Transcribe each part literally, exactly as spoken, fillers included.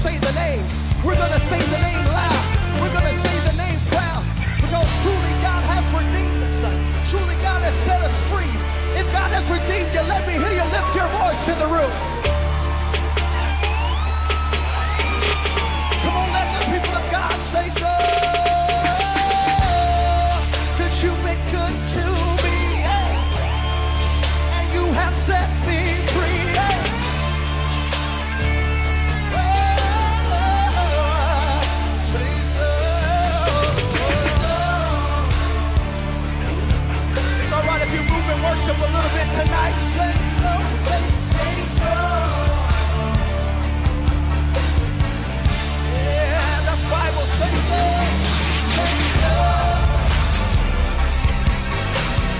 Say the name. We're gonna say the name loud. We're gonna say the name proud. Because truly God has redeemed us. Truly God has set us free. If God has redeemed you, let me hear you lift your voice in the room. Come on, let the people of God say so. 'Cause you've been good to me, yeah. And you have set me free, yeah. It's all right if you move in worship a little bit tonight. Say so, say so. Yeah, the Bible says so. Say so.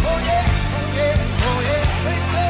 Oh yeah, oh yeah, oh yeah. Say so.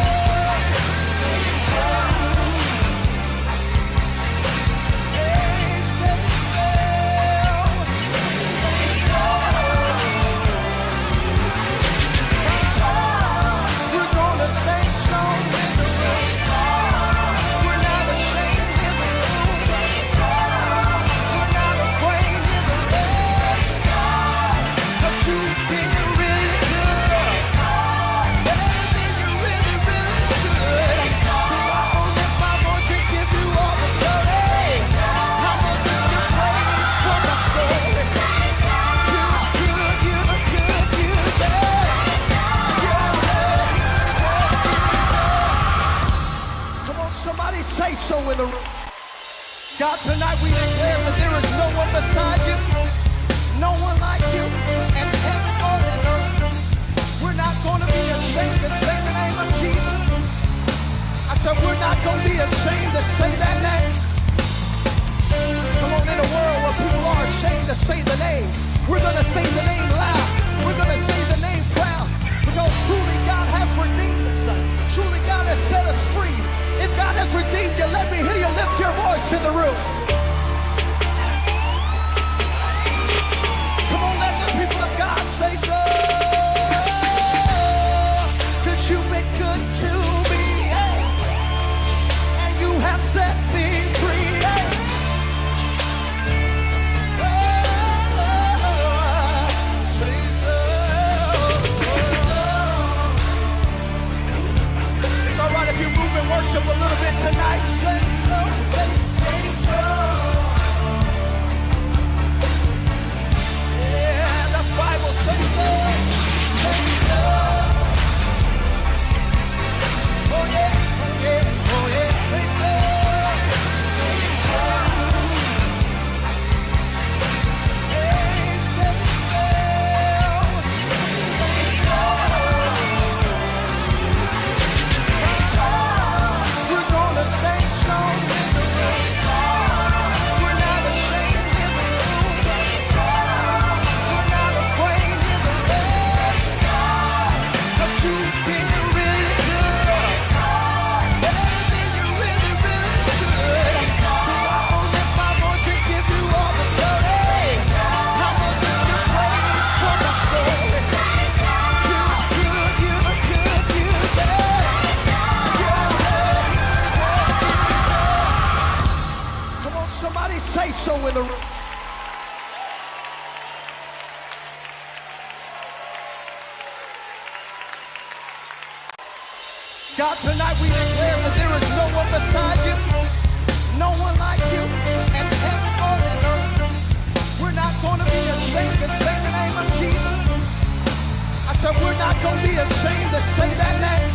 Come on, somebody say so in the room. God, tonight we declare that there is no one beside you, no one like you, in heaven or in earth. We're not gonna be ashamed to say the name of Jesus. I said, we're not gonna be ashamed to say that name. Come on, in a world where people are ashamed to say the name, we're gonna say the name loud. We're gonna say the name proud. Because truly God has redeemed us. Truly God has set us free. If God has redeemed you, let me hear you lift your voice in the room. Come on, let the people of God say so. 'Cause you've been good to me, yeah. And you have set me free, yeah. It's all right if you move in worship a little bit tonight. Say so, say so. Yeah, the Bible says so. Say so. Oh yeah, oh yeah, oh yeah. Say so. Come on, somebody say so in the room. God, tonight we declare that there is no one beside you, no one like you, in heaven or in earth. We're not gonna be ashamed to say the name of Jesus. I said, we're not gonna be ashamed to say that name.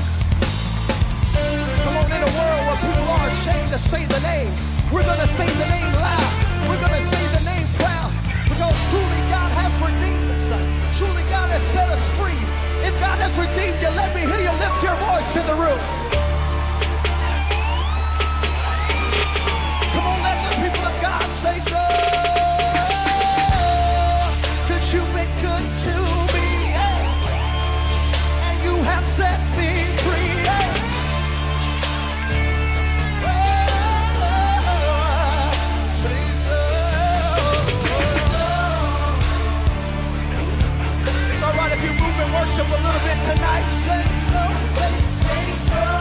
Come on, in a world where people are ashamed to say the name, we're gonna say the name loud. We're gonna say the name proud. Because truly God has redeemed us. Truly God has set us free. If God has redeemed you, let me hear you lift your voice in the room. Come on, let the people of God say so. 'Cause you've been good to me, yeah. And you have set me free, yeah. It's all right if you move in worship a little bit tonight. Say so, say, say so.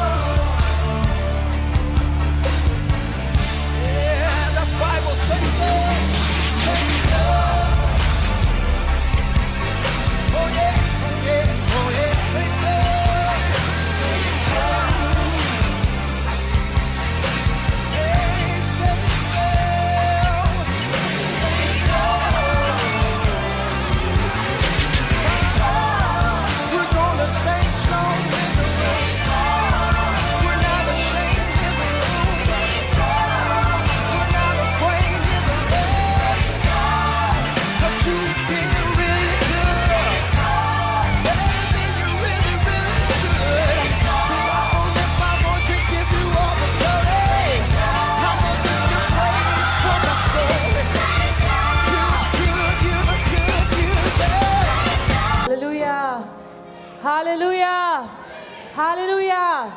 Halleluiah.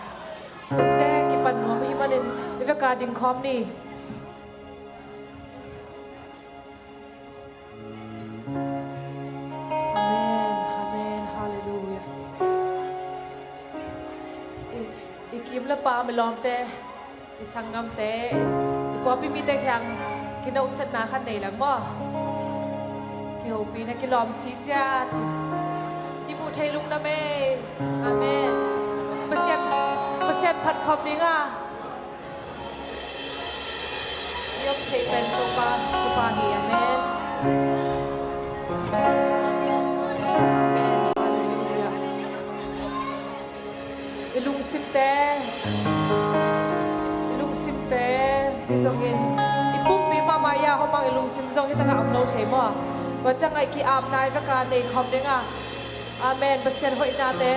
Te kipan nuam ahih manin i veka ding khawm ni. Amen, amen, halleluiah. I, i kim le pam, i lawmte, i sanggamte, i puapi mite kiang kinawhsatna khat nei lang maw? Kihopih na, kilawm si cia ci. Kimuh thei lungdam ei. Amen. Pasian, Pasian phat khawm ding a, i om thei pen Topa thupha hi. Amen. Amen. Halleluiah. I lungsimte, i lungsimte hi zongin, i pumpi mahmah i a hawmang i lungsim zong hi takah om lo thei maw? Tua ciangah i ki-apna i veka nei khawm ding a. Amen. Pasian hoihnate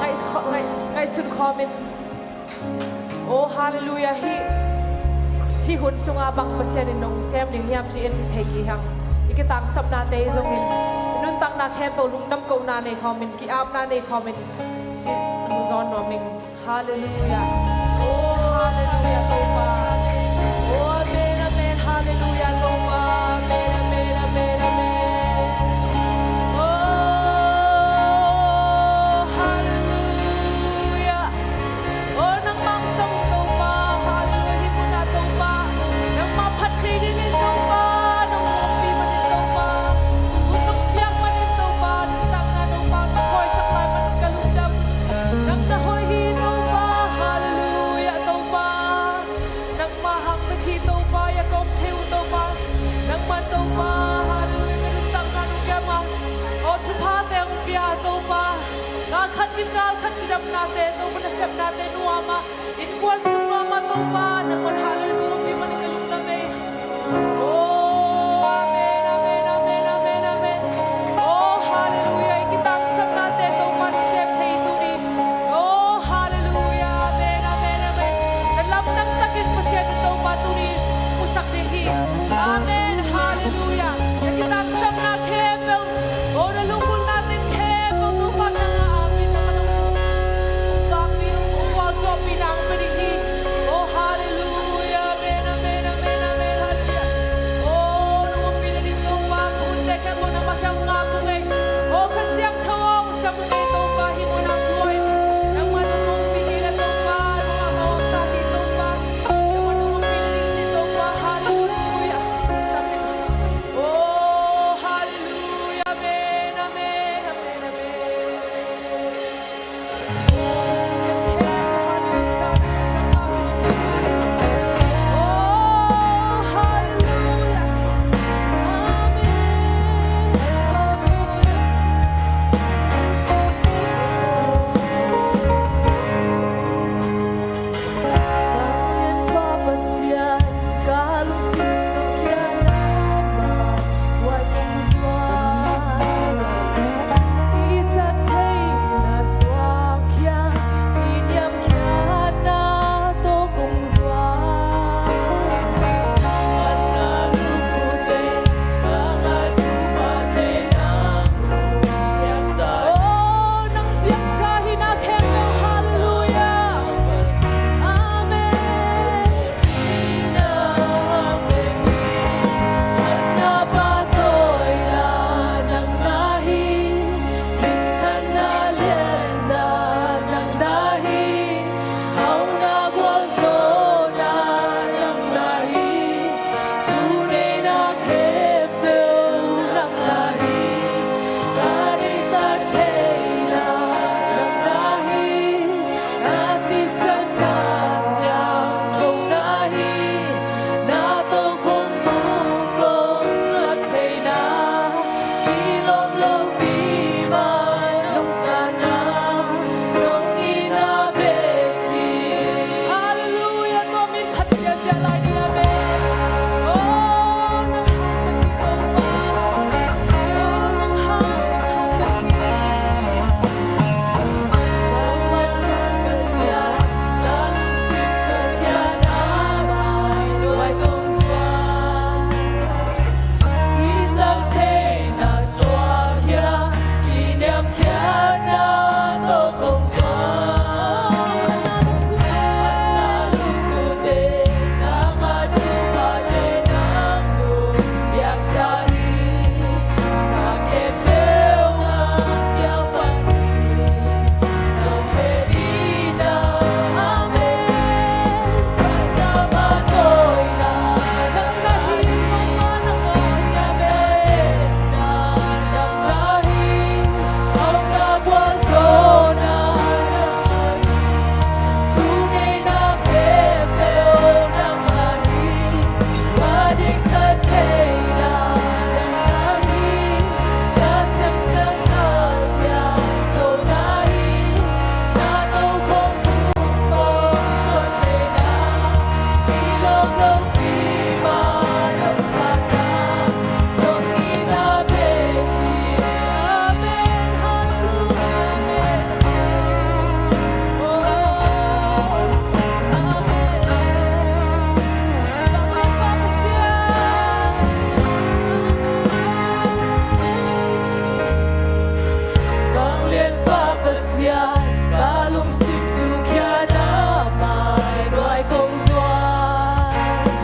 ngaih-, ngaih-, ngaihsun khawmin. Oh, halleluiah. Hih, hih hun sungah bang Pasian in nong sem ding hiam ci-in thei hi hang. I kitangsapnate hi zongin, i nuntakna khempeuh lungdam kohna nei khawmin, ki-apna nei khawmin, ci-in hong zawn nuam ing. Halleluiah. Oh, halleluiah, Topa. Oh, amen, amen, halleluiah, Topa. Amen, amen, amen, amen. Oh, halleluiah. Oh, nangmah hong sam Topa, halleluiah, hih munah Topa. Nangmah phat thei dingin Topa, nong ompih manin Topa. Hun nong piak manin Topa, nuntakna Topa, nong hoihsak lai manin ka lungdam. Nang na hoih hi Topa, halleluiah, Topa. Nangmah hang bek hi Topa, i a kawm thei uh Topa. Nangmah Topa, halleluiah, ka nuntakna nong kem a. Oh, thuphate hong pia Topa. Gal khat in gal khat cidamnate, Topa nasepnate nuam a, innkuan sung nuam a Topa, nangmah hallelujah hong pia manin ka lungdam ei. Oh, amen, amen, amen, amen, amen. Oh, hallelujah, i kitangsapnate Topa in sem thei tuni. Oh, hallelujah, amen, amen, amen. Na lamdang takin Pasian in Topa tuni musak ding hi. Amen, hallelujah. Na kitangsapna khempeuh, oh, na lunggulhna teng khempeuh Topa nang a amin, nang a nang kakpi, oh, gualzawhpihna hong pia ding hi. Oh, hallelujah, amen, amen, amen, amen, hallelujah. Oh, nang ompihna ding Topa, ka hunte khempeuh nangmah kiang ngak ung ei. Oh, Kha Siangtho aw, hong sam ung ei Topa, hih munah tua in. Nangmah nang ompih kei leh Topa, nangmah mawh ta hi Topa. Nangmah nang ompihna ding ci Topa, hallelujah. Vanglianpa Pasian, ka lungsim sung khia na mai nuai kong zuan.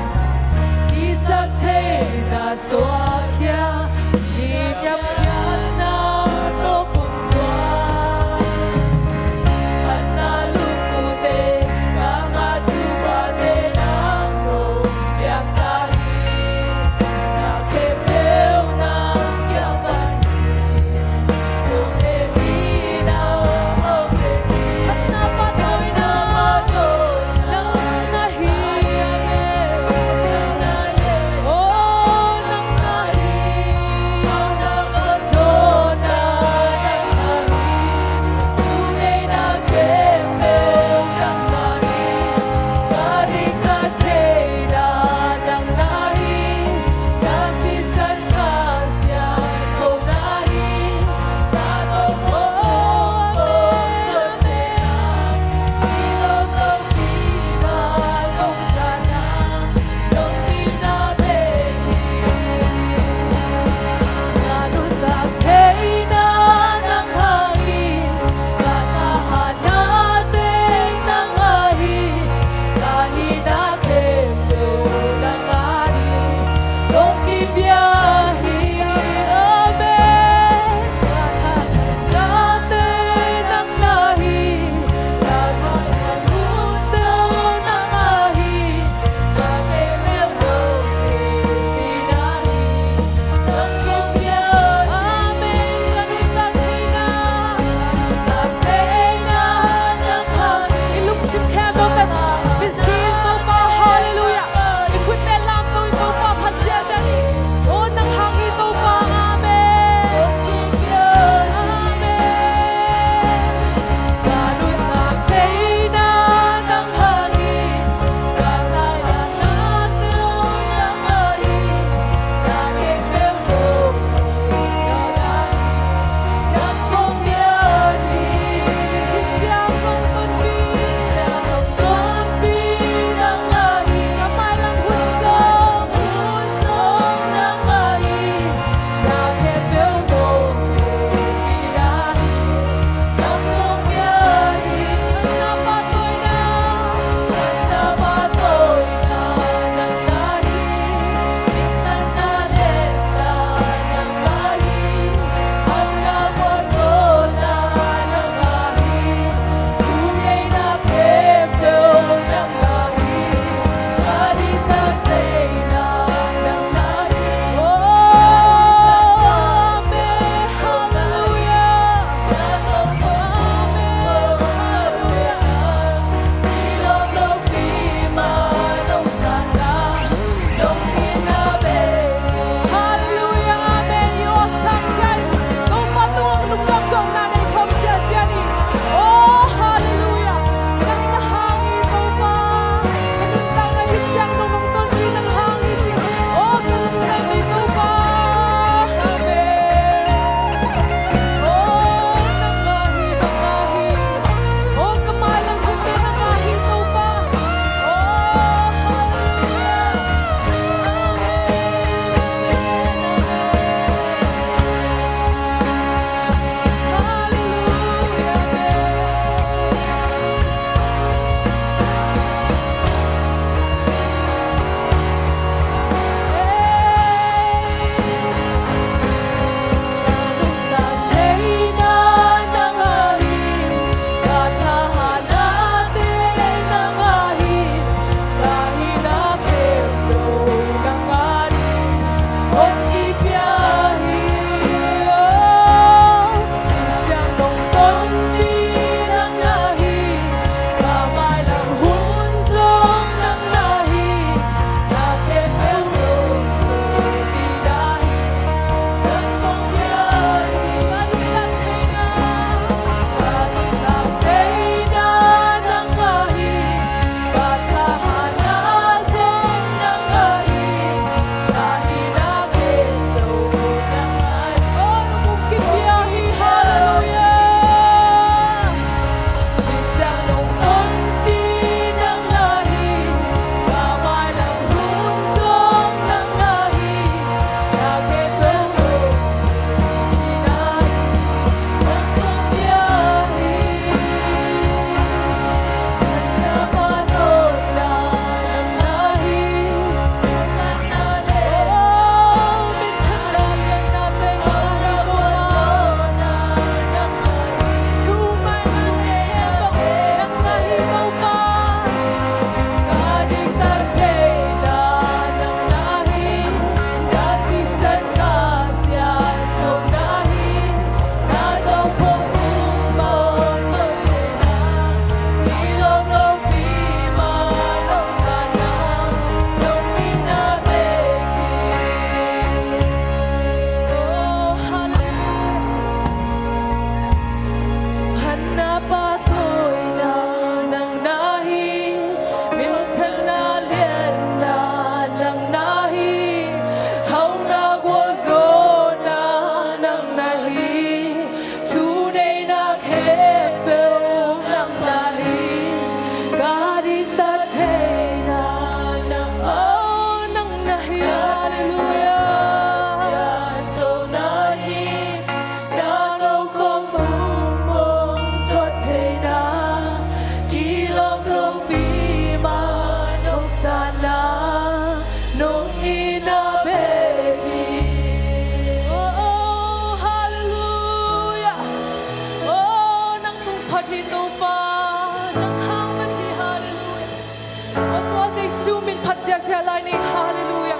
Jesu min phat ziahziah lai ni. Halleluiah.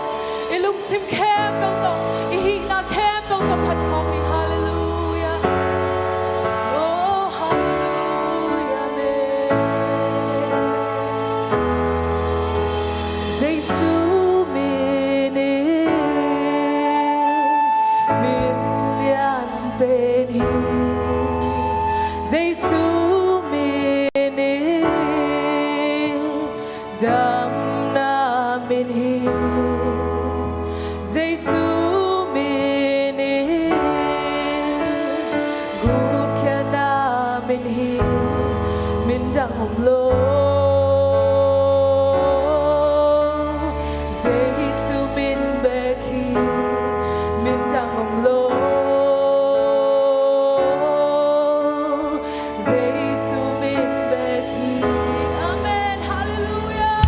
I lungsim khempeuh tawh, i hihna khempeuh tawh phat khawm ni. Halleluiah. Oh, halleluiah. Amen. Jesu min in min lian pen hi. Jesu min in damna min hi. Jesu min in gupkhiatna min hi. Min dang om lo. Jesu min bek hi. Min dang om lo. Jesu min bek hi. Amen. Halleluiah.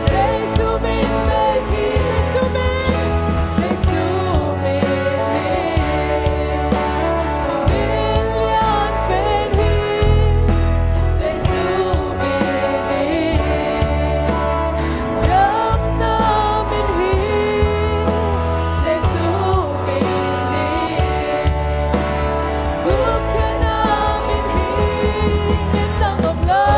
Jesu min pen hi, Jesu min, Jesu min hi. Min lian pen hi, Jesu min hi. Damna min hi, Jesu min hi. Gupkhiatna min hi, min tang om lo.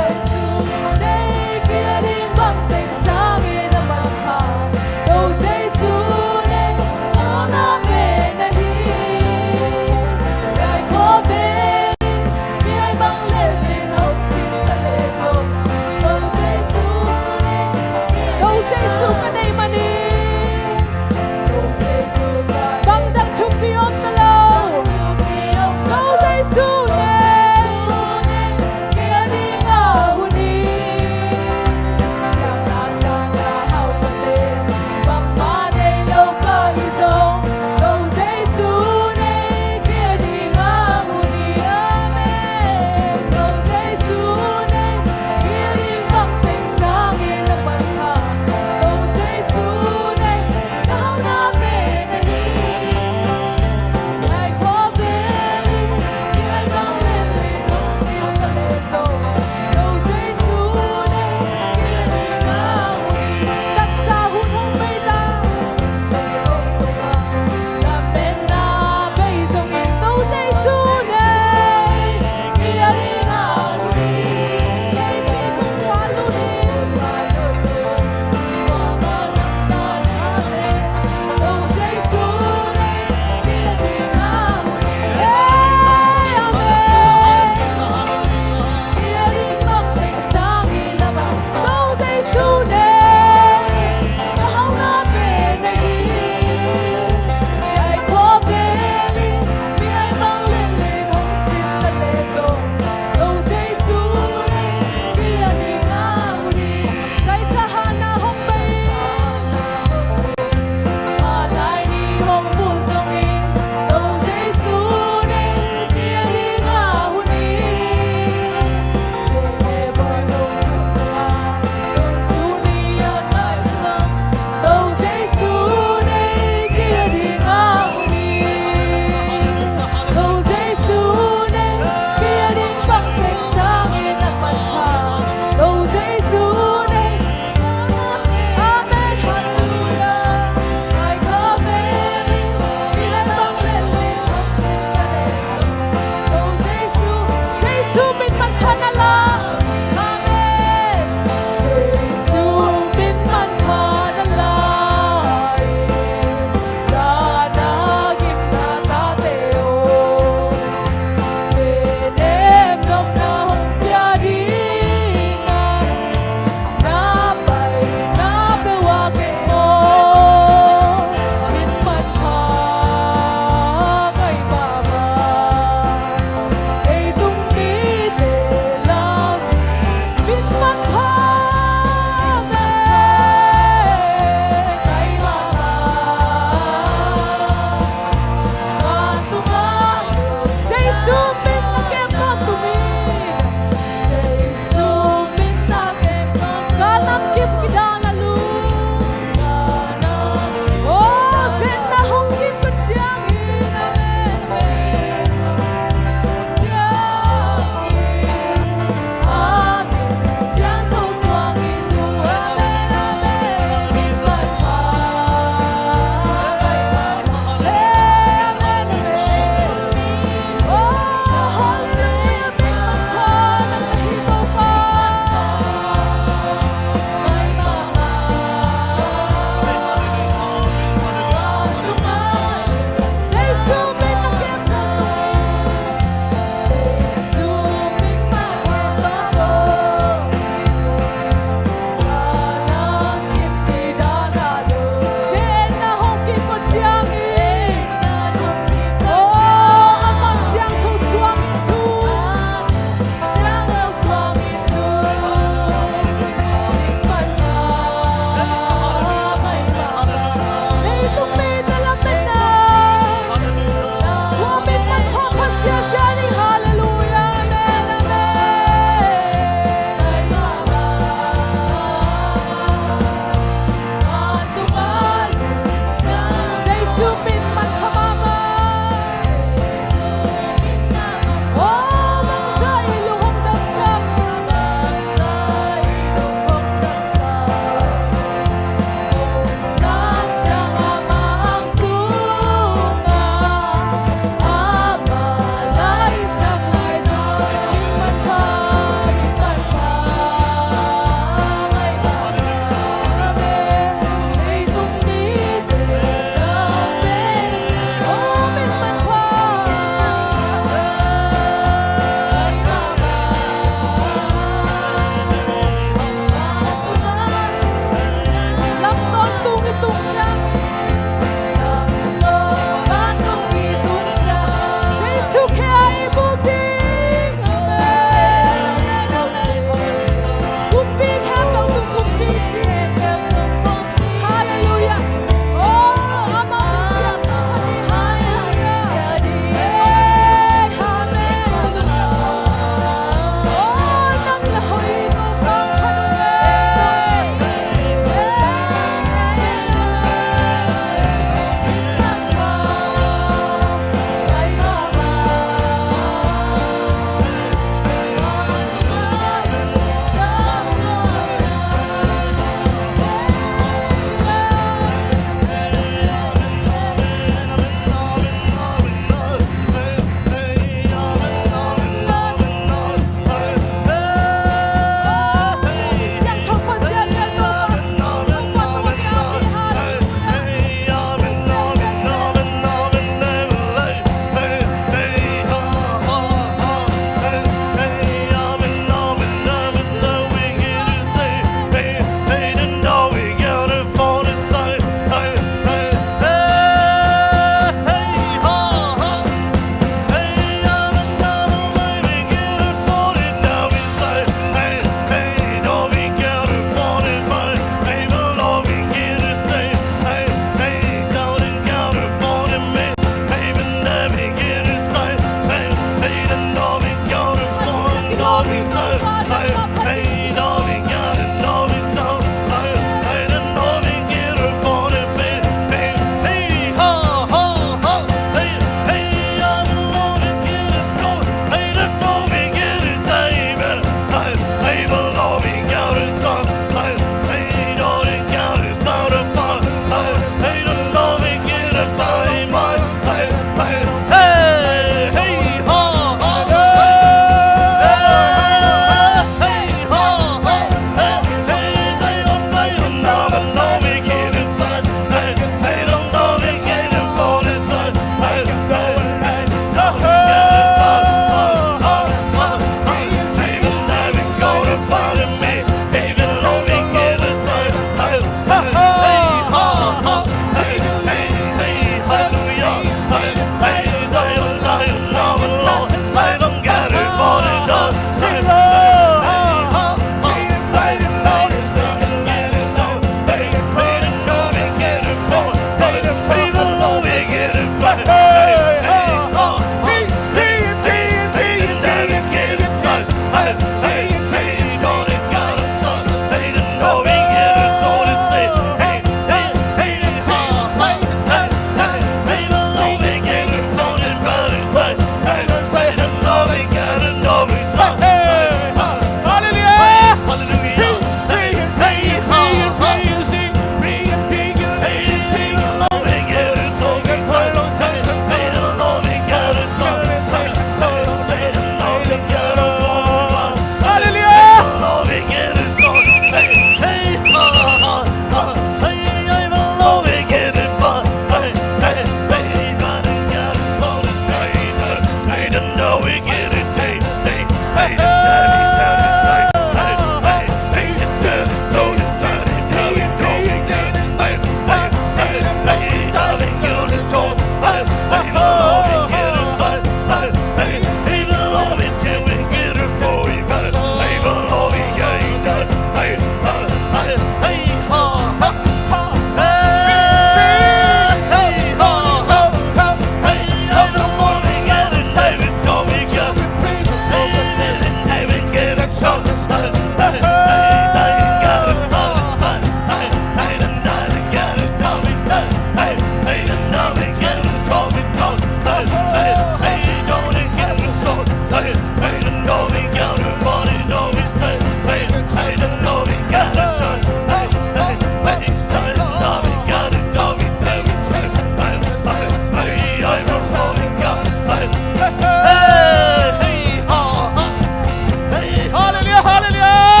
Hallelujah, hallelujah.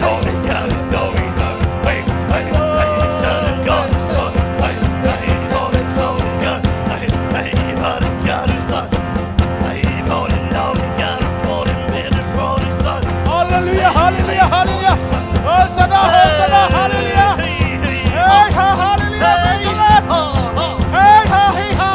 Hallelujah, hallelujah, hallelujah. Hosanna, Hosanna, hallelujah. Hey, ha, hallelujah, praise the Lord. Hey, ha, hey, ha.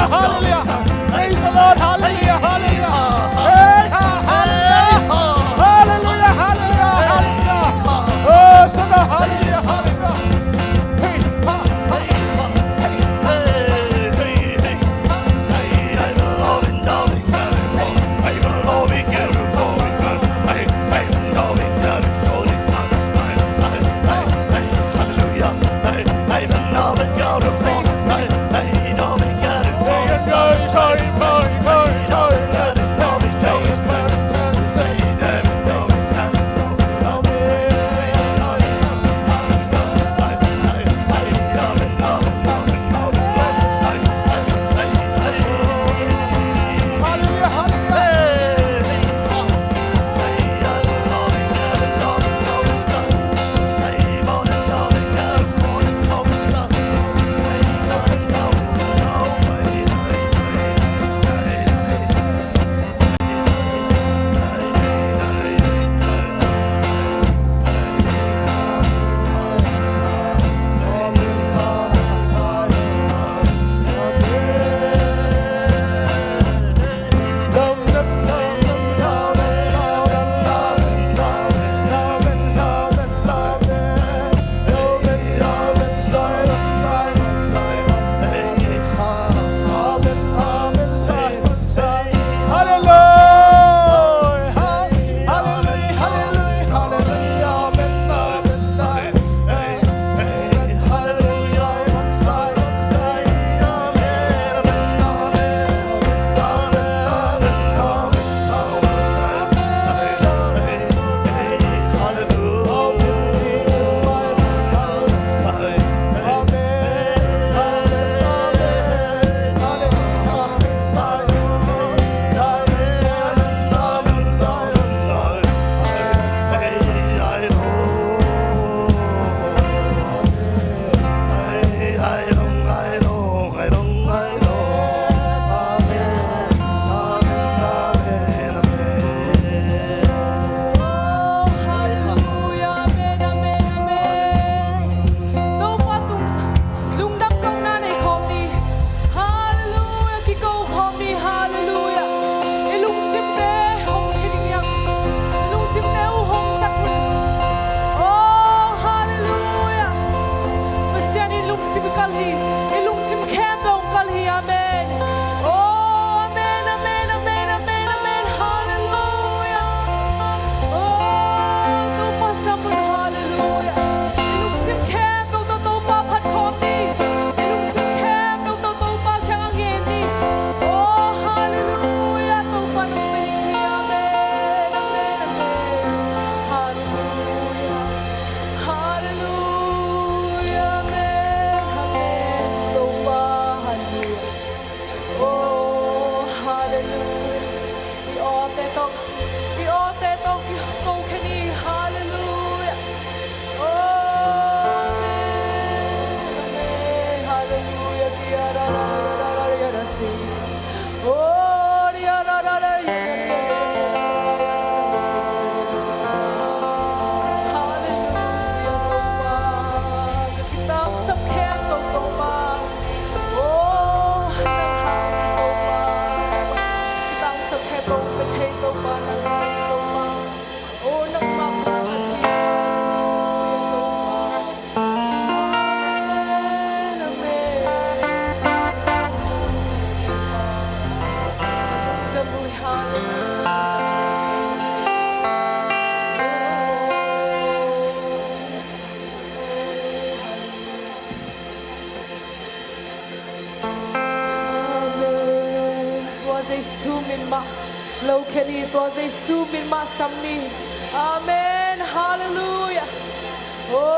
Hallelujah. Praise the Lord. Hallelujah. Hallelujah. Hey, ha, hallelujah. Hallelujah. Hallelujah. Hallelujah. Hosanna. Hallelujah. Hallelujah. Hey, ha, hey, ha, hey, hey, hey, ha, hey, hey, hey. Halleluia, amen, amen, amen. Topa tung lungdam kohna nei khawm ni. Halleluia, kiko khawm ni. Halleluia. I lungsimte hong khia ding hiam? I lungsimte uh hong sak un. Oh, halleluia. Pasian in lungsim kal hi. I lungsim khempeuh hong kal hi. Amen. Oh, amen, amen, amen, amen, amen. Halleluia. Oh, Topa sam un. Halleluia. I lungsim khempeuh tawh Topa phat khawm ni. I lungsim khempeuh tawh Topa kiang a ngen ni. Oh, halleluia. Topa nong pe ding hi. Amen, amen, amen. Halleluia. Halleluia. Amen, amen. Topa, halleluia. Oh, halleluia. I awte tawh, i awte tawh kiko khia ni. Halleluia. Oh, amen, amen. Halleluia. Ki ara ra ra ra ra ra ra si. Oh, ri ara ra ra ra ra ra. Halleluia, Topa. Ka kitangsap khempeuh, Topa. Oh, nang hang hi, Topa. Kitangsap khempeuh ka thei, Topa, nang hang hi, Topa. Oh, nangmah phat ka thei, Topa. Amen, amen. Hallelujah. Amen. Tua Jesu min mah lo khia ni, tua Jesu min mah sam ni. Amen. Halleluia. Amen.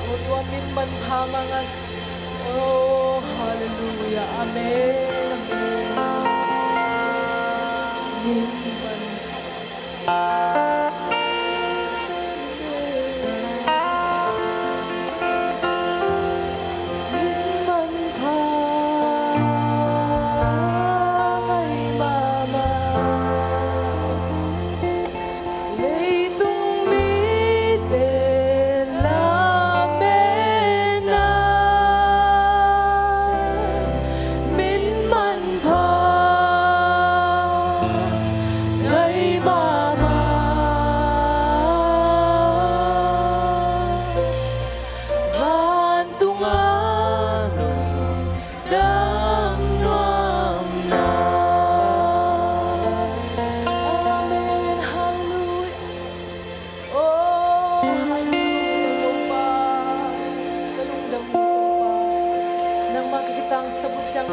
Oh, tua min manpha manga. Oh, halleluia. Amen. Amen. Min manpha.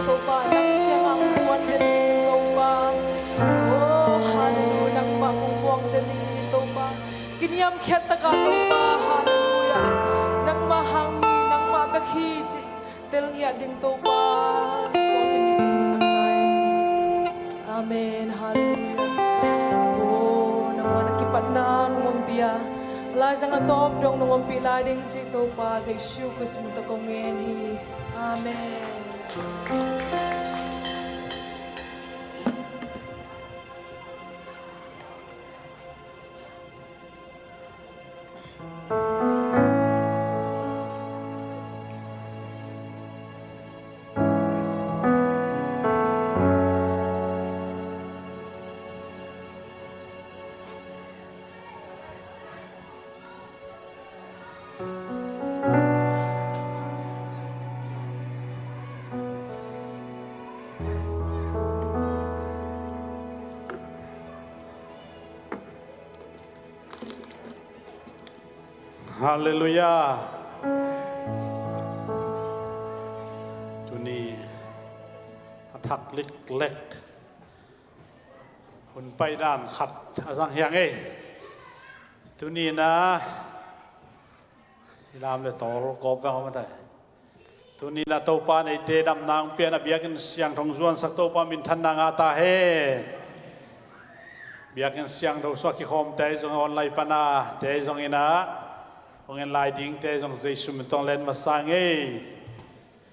Topa, nang kiangah hong zuan den dingin Topa. Oh, halleluiah, nangmah kong puak den dingin Topa. Kiniamkhiat takah Topa, halleluiah. Nangmah hang hi, nangmah bek hi cih tel ngiat ding Topa. Amen, halleluiah. Oh, nangmah na kipatna nong ompih a, laizang a tawp dong nong ompih lai ding cih Topa Jesu Khrist min tawh kong ngen hi. Amen. Halleluiah. Tuni a thak liklek hun paidan khat a zang hi ing ei. Tuni na i lam le tawl gawp veng om a tai. Tuni na Topa in eite damna hong pia in a, biakinn siangtho hong zuansak Topa minthanna ngah ta hen. Biakinn siangtho sungah kikhawmte ahi zong, online pana te ahi zongin a, hong en lai dingte ahi zong Jesu min tawh len masa ing ei.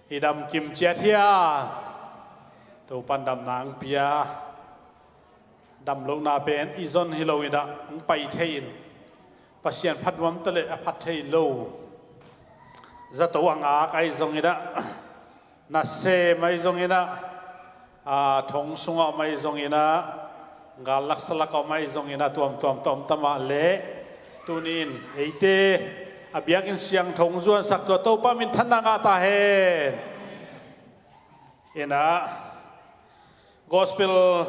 I dam kim ciat hiam? Topa in damna hong pia. Dam lohna pen i zon hi lo in a, hong pai thei in, Pasian phat nuam ta leh a phat thei lo. Zato a ngak ahi zongin a, nasem ahi zongin a, a, thong sungah om ahi zongin a, gal laksa lakah om ahi zongin a, tuamtuam tawh om ta mah leh, tuni in eite a biakinn siangtho hong zuansak tua Topa minthanna ngah ta hen. In a, Gospel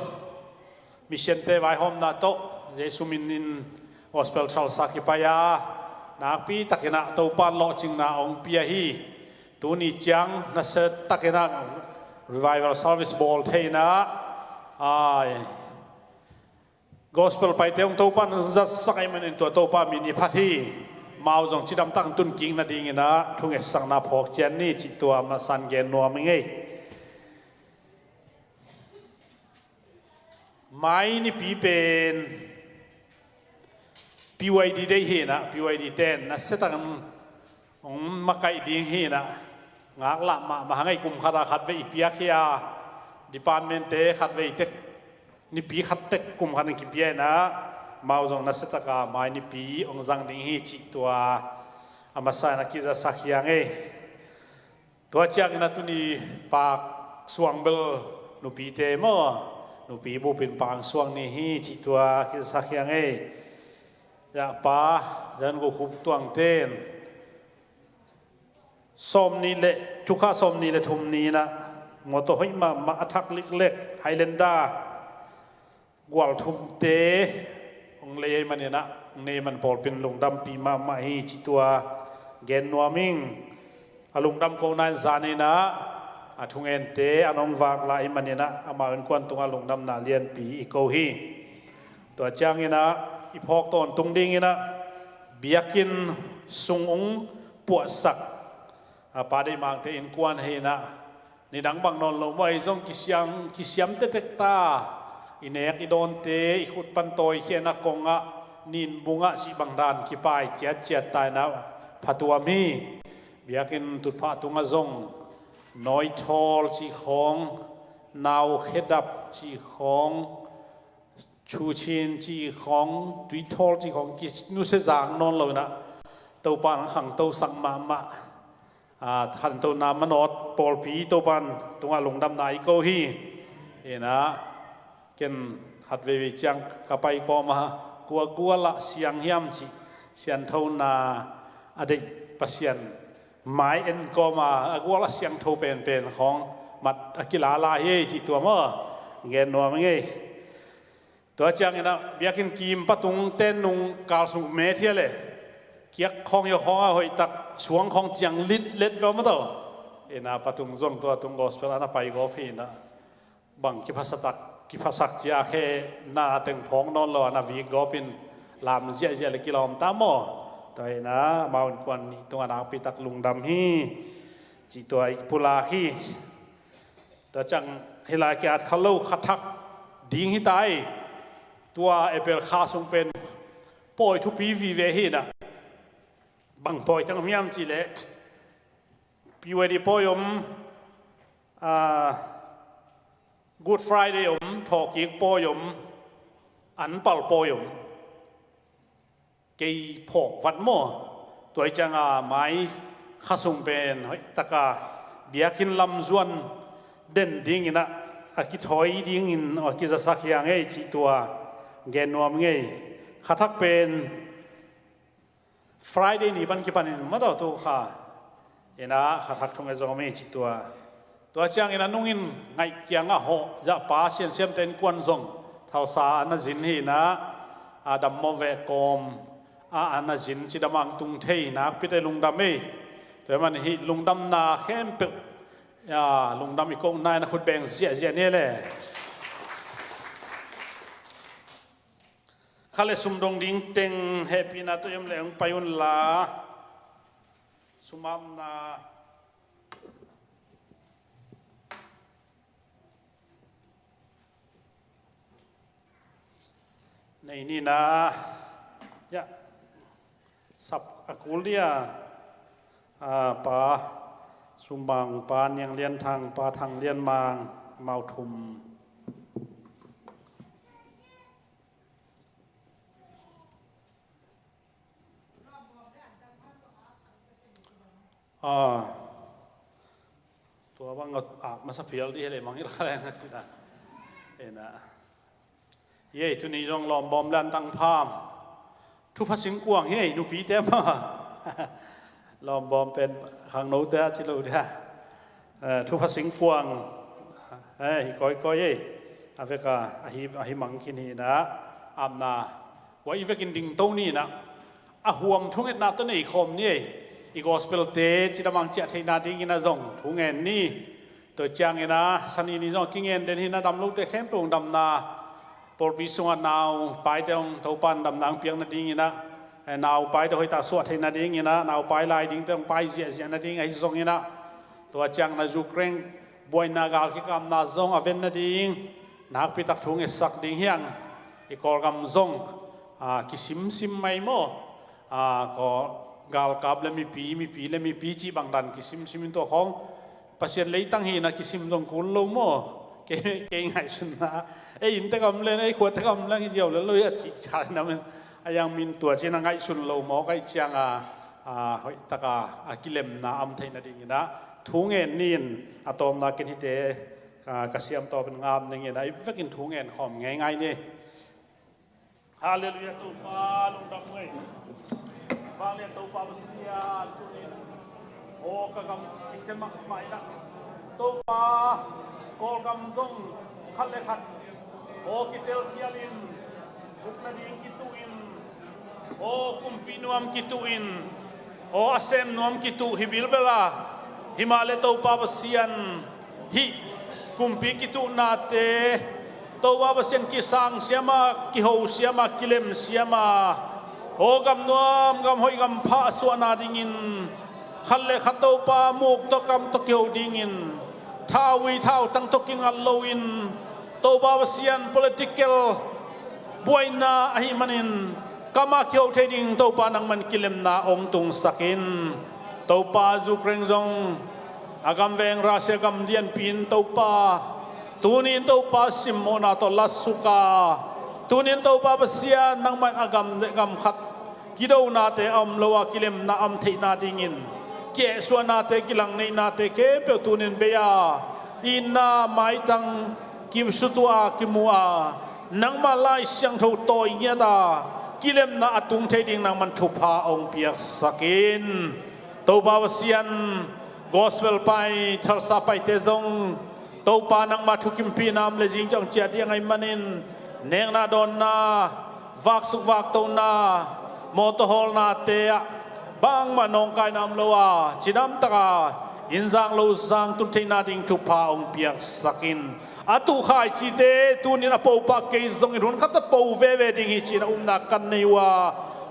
Mission-te vaihawmna tawh Jesu minin Gospel Salsa kipai a, nakpi takin a Topa in lawhcinna hong pia hi. Tuni ciang nasia takin a revival service bawl thei in a, ai, Gospel paite hong Topa in zatsak ahih manin tua Topa min i phat hi. Amau zong cidamtak hong tun kik nadingin a thungetsakna phawk ciat ni cih tua masa in gen nuam ing ei. Mai Nipi pen P Y D day hi in a, P Y D ten nasia takin hong makaih ding hi in a, ngaklah mahmah hang ei. Kum khat a khat vei i piak hi a, department-te khat vei tek, nipi khat tek kum khat in kipia in a, amau zong nasia takin Mai Nipi hong zang ding hi cih tua a masa in a kizatsak hi ing ei. Tua ciangin a tuni Pak Suang bel nupite maw, nupi bupin Pak Suang ni hi cih tua kizatsak hi ing ei. Zahpa Zan Go Khup Tuangte in sawmnih le, Thukha sawmnih le thum ni in a, mawtaw hoih mahmah a thak liklek Highlander gual thumte hong lei ahih manin a, hong nei man pawlpi in lungdampih mahmah hi cih tua gen nuam ing. A lungdam kohna in zan in a, a thungente an hong vak lai ahih manin a, amau innkuan tungah lungdamna lianpi i ko hi. Tua ciangin a, i phawk tawntung dingin a, biakinn sung hong puahsak a, Pa Deih Mangte innkuan hi in a, nidang bang nawn lo maw, ei zong kisiam, kisiam tektek ta. I nek i dawnte i khut pan tawikhia in a, kongah, ninbungah cih bang dan kipai ciatciat ta in a, phatuam hi. Biakinn tutphah tungah zong nawithawl cih khawng, naukhedap cih khawng, chuchin cih khawng, tuithawl cih khawng kinusia zang nawn lo in a, Topa in hong khangtosak mahmah. A, khantohna manawt pawlpi Topa in tungah lungdamna i ko hi. In a, ken khat veivei ciang ka pai kawm a, kua gual ah siang hiam cih sianthona a deih Pasian mai en kawm a, a gual ah siangtho penpen khawng mat a kilala hi ei cih tua maw, gen nuam ing ei. Tua ciangin a, biakinn kim patung ten nung kal sung met hi a le, kiak khawng hiau khawng a hoihtak, suang khawng ciang litlet veu maw taw. Ina patung zong tua tung gospel ana pai gawp hi ina. Bang kiphasatak, kiphasak cia khe na teng phawng nawn lo ana vik gawp in lam ziahziah le kilawm ta maw? Tua ina amau innkuan nih tungah nakpitak lungdam hi. Cih tua i pulak hi. Tua ciang hih lai kiat kha lo kha thak ding hi ta ei. Tua April kha sung pen pawi thupi vive hi ina. Bang pawi teng om hiam cih leh P Y D pawi om, ah, Good Friday om, thawhkik pawi om, anpal pawi om. Kei phawk vat maw? Tua hi cianga mai kha sung pen hoih taka biakinn lam zuan den dingin ah a kithawi dingin a kizasak hi a ngei cih tua gen nuam ngei. Kha thak pen Friday ni pan kipanin mataw tu kha ina kha thak thung e zong mi cih tua. Tua ciangin a nungin ngaih kiangah hawh zahpa siansiamte innkuan zong thalsa ana zin hi ina a dammaw veh kawm a ana zin cidam ang tung thei nakpite lungdam ei. Tua man hih lungdamna khempeuh, ya, lungdam i kohna ina khut beng ziahziah ni le. Kha le sum dong ding teng hehpihna tawh em le hong pai unla. Sum apna nei nina. Ya. Sap a kul dia. Ah, Pa Sumang, Pa Niang Lian Thang, Pa Thang Lian Mang, mau thum. Ah, tua bang a masa phial di hele mangil kha leng a cina. Ena. Ye, tuni zong lawmbawm le antang pham. Thupha singkuang hi ei, nupite ma. Lawmbawm pen khangnote a ci lo dia. Eh, thupha singkuang. Eh, hi kawikawi ei. A veka, ahi, ahi mang khin hi ina. Apna. Kua i vekin dingto ni ina. A huam thungetna tawh nei khawm ni ei. I gospel te cidamang ciah theihna dingin a zong thungen ni. Tua ciangin a, sani ni zong a kingen den hi ina dam lote khempeuh hong damna. Pawlpi sungah nau paite hong Topan damna hong piakna dingin a, eh, nau paite hoihtak suah theihna dingin a, nau pai lai dingte hong pai ziahziah nading ahi zongin a. Tua ciangin a Ukraine buaina gal kikapna zong a ven nading nakpitak thu ngetsak ding hi ang. I Kawlgam zong, ah, kisimsim mai maw? Ah, ko galkap le mipi, mipi le mipi cih bang dan kisimsim in tua khawng Pasian leitang hi ina kisim zong kul lo maw? Kei, kei ngaihsunna. Ei innte kam le, ei khuate kam le, hi ziau le lo hi a cih ca ina men. A yang min tua ci ina ngaihsun lo maw? Ka i cianga, ah, hoihtaka a kilemna am theihna dingin a thu ngen ni in a tawmna kin hite, ah, ka siam tawpin ngam ning ina i vekin thu ngen khawm ngeingai ni. Halleluiah, Topa lungdam ngei. Vanglian Topa Pasian tunin aw ka gam i sia mahmah ina. Topa Kawlgam zong khat le khat aw kitelkhialin buk nading kituhin aw kumpi nuam kituhin aw a sem nuam kituh hi bilbela. Himah le Topa Pasian hih kumpi kituhnate Topa Pasian kisang siama, kiho siama, kilem siama, aw gam nuam, gam hoih, gam phah a suahna dingin khat le khat Topa muk tawh kam tawh kiho dingin thauvui thautang tawh kingat loin Topa Pasian political buaina ahih manin kamah kiho thei ding Topa nangman kilemna hong tungsak in. Topa Ukraine zong a gam veng Russia gam lianpi in Topa tunin Topa simmawhna tawh lasuk a tunin Topa Pasian nangman a gam le gam khat kidonate a om lo a kilemna am theihna dingin kiehsuahnate kilangnehnate khempeuh tunin bei a itna maitang kisutua kimu a nangmah Lai Siangtho tawi ngiat a kilemna a tung thei ding nangman thupha hong piaksak in. Topa Pasian gospel pai thalsa paite zong Topa nangmah thukimpihna om le zing ciang ciah ding ahih manin nekna dawnna vaksuk vaktona mawtaw hawlnate ah bangmah nawngkaina om lo a cidamtaka Inn zang lo zang tun theihna ding thupha hong piaksak in. A tuh khaicite tunin a po pah kei zongin hun khat a po veve ding hi ci-in a upna kan nei uh a,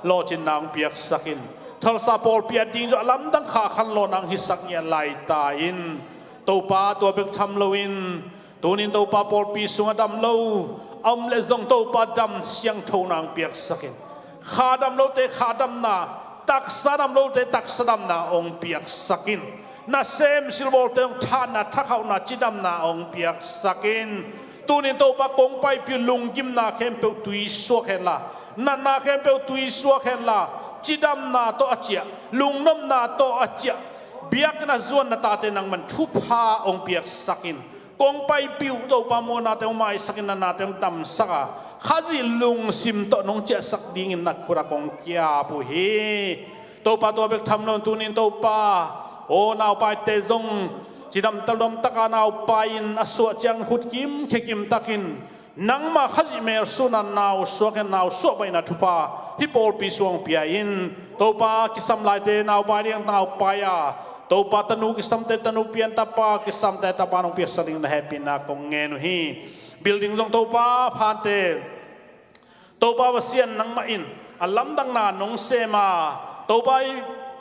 lawhcinna hong piaksak in. Tulsa pawlpi a ding zong a lamdang Kha Khan Lo nang hisak ngiat lai ta in. Topa tua bek tham loin tunin Topa pawlpi sungah dam lo a om leh zong Topa dam siangtho nang piaksak in. Kha dam lote kha damna, taksa dam lote taksa damna hong piaksak in. Nasem silbawlte hong thahatna, thakhauhna, cidamna hong piaksak in. Tunin Topa kong paipih uh lunggimna khempeuh tui suak henla, natna khempeuh tui suak henla, cidamna tawh a ciah, lungnopna tawh a ciah, biakinn a zuan na tate nangman thupha hong piaksak in. Kong paipih uh Topa mawhnate hong maisak in, na nate hong damsak a, Khazih lungsim tawh nong ciahsak dingin na khut ah kong ki-ap uh hi. Topa tua bek tham loin tunin Topa, aw, naupaite zong cidam taldom taka naupai-in a suah ciang khut kimkhia kimtakin nangmah Khazih mel suahna nau suak hen, nau suah baihna thupha hih pawlpi sung hong pia in. Topa kisam laite naupai ding naupai a, Topa tanu kisamte tanu pia in, tapa kisamte tapa nong piaksak ding na hehpihna kong ngen uh hi. Building zong Topa phante, Topa Pasian nangmah in a lamdangna nong sem a, Topa i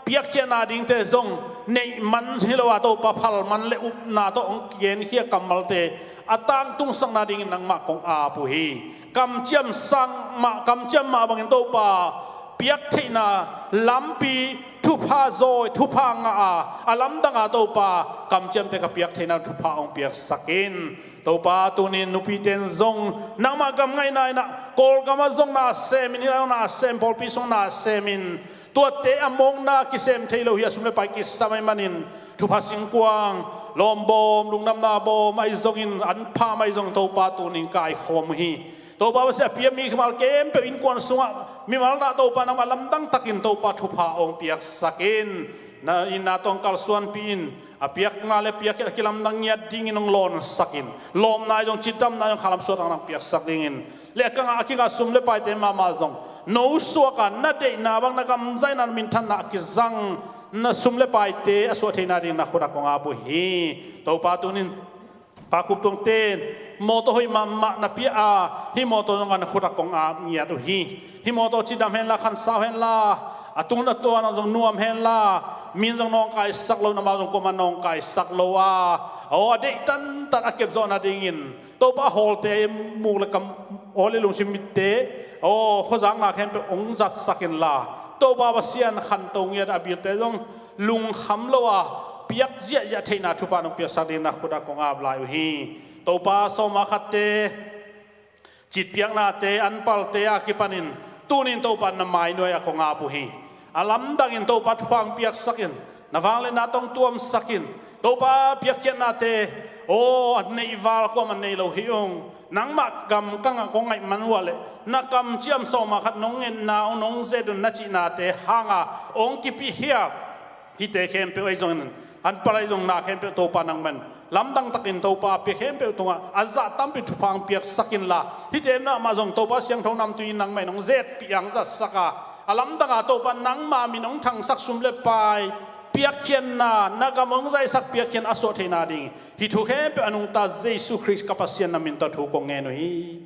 piakkhiatna dingte zong neih man hi lo a, Topa phal man le upna tawh hong kigenkhia kammalte a tangtungsakna dingin nangmah kong ap uh hi. Kamciam sang mah, kamciam mah bangin Topa piaktheihna lampi thupha zawi, thupha ngah a, a lamdang a Topa kamciamte ka piaktheihna thupha hong piaksak in. Topa tunin nupite in zong nangmah gam ngaihna in ah, Kawlgam ah zong na sem in, hih lai zong na sem, pawlpi sung na sem in. Tuate a mawkna kisem thei lo hi, a sum le pai kisam ahih manin thupha singkuang, lawm bawm, lungdamna bawm ahi zongin, an pham ahi zongin Topa tunin kaikhawm uh hi. Topa Pasian a pia mi mimal khempeuh innkuan sungah mimal dah Topa nangmah lamdang takin Topa thupha hong piaksak in. Na inn na tawh hong kalsuanpih in. A piakna le piakkhiat a kilamdang ngiat dingin hong lawnsak in. Lawmna ahi zong, cidamna ahi zong, khalam suahtakna hong piaksak dingin, le a kingah, a kingah sum le paite mahmah zong no suak a, na deihna bang, na gamzaihna, na minthanna a kizang na sum le paite a suah theihna dingin na khut ah kong ap uh hi. Topa tunin Pa Khup Tuangte in mawtaw hoih mahmah na pia a, hih mawtaw zong na khut ah kong ap ngiat uh hi. Hih mawtaw cidam henla, khansau henla, a tun a tuan zong nuam henla, min zong nawngkaisak lo, amau zong kuamah nawngkaisak lo a, aw, a deih tantan a kepzawh nadingin Topa a hawlte, muk le kam, aw le lungsim mitte, aw, khuazakna khempeuh hong zatsak inla, Topa Pasian khanto ngiat a, bilte zong lungkham lo a, piak ziahziah theihna thupha nong piaksak dingin na khut ah kong ap lai uh hi. Topa sawma khatte, citpiaknate, anpalte a kipanin tunin Topa na mainuai ah kong ap uh hi. A lamdangin Topa thupha hong piaksak in, na vangliatna tawh hong tuamsak in. Topa piakkhiatnate, aw, a neihval kuamah nei lo hi ung. Nangmah gamkang ah kong ngaih man uh ah leh, na kamciam sawma khat nong ngetna uh, nong zet un na cihnate hanga hong kipihkhiat hihte khempeuh ahi zongin, anpal ahi zong na khempeuh Topa nangmah in lamdang takin Topa a pia khempeuh tungah a zah tampi thupha hong piaksak inla, hihte mahmah zong Topa siangtho namtui in nangmah in hong zetpih a, hong zatsak a, a lamdang a Topa nangmah min hong thangsak sum le pai, piakkhiatna, na gam hong zaisak piakkhiatna a suah theihna ding, hih thu khempeuh a nungta Jesu Khrist ka Pasian na min tawh thu kong ngen uh hi.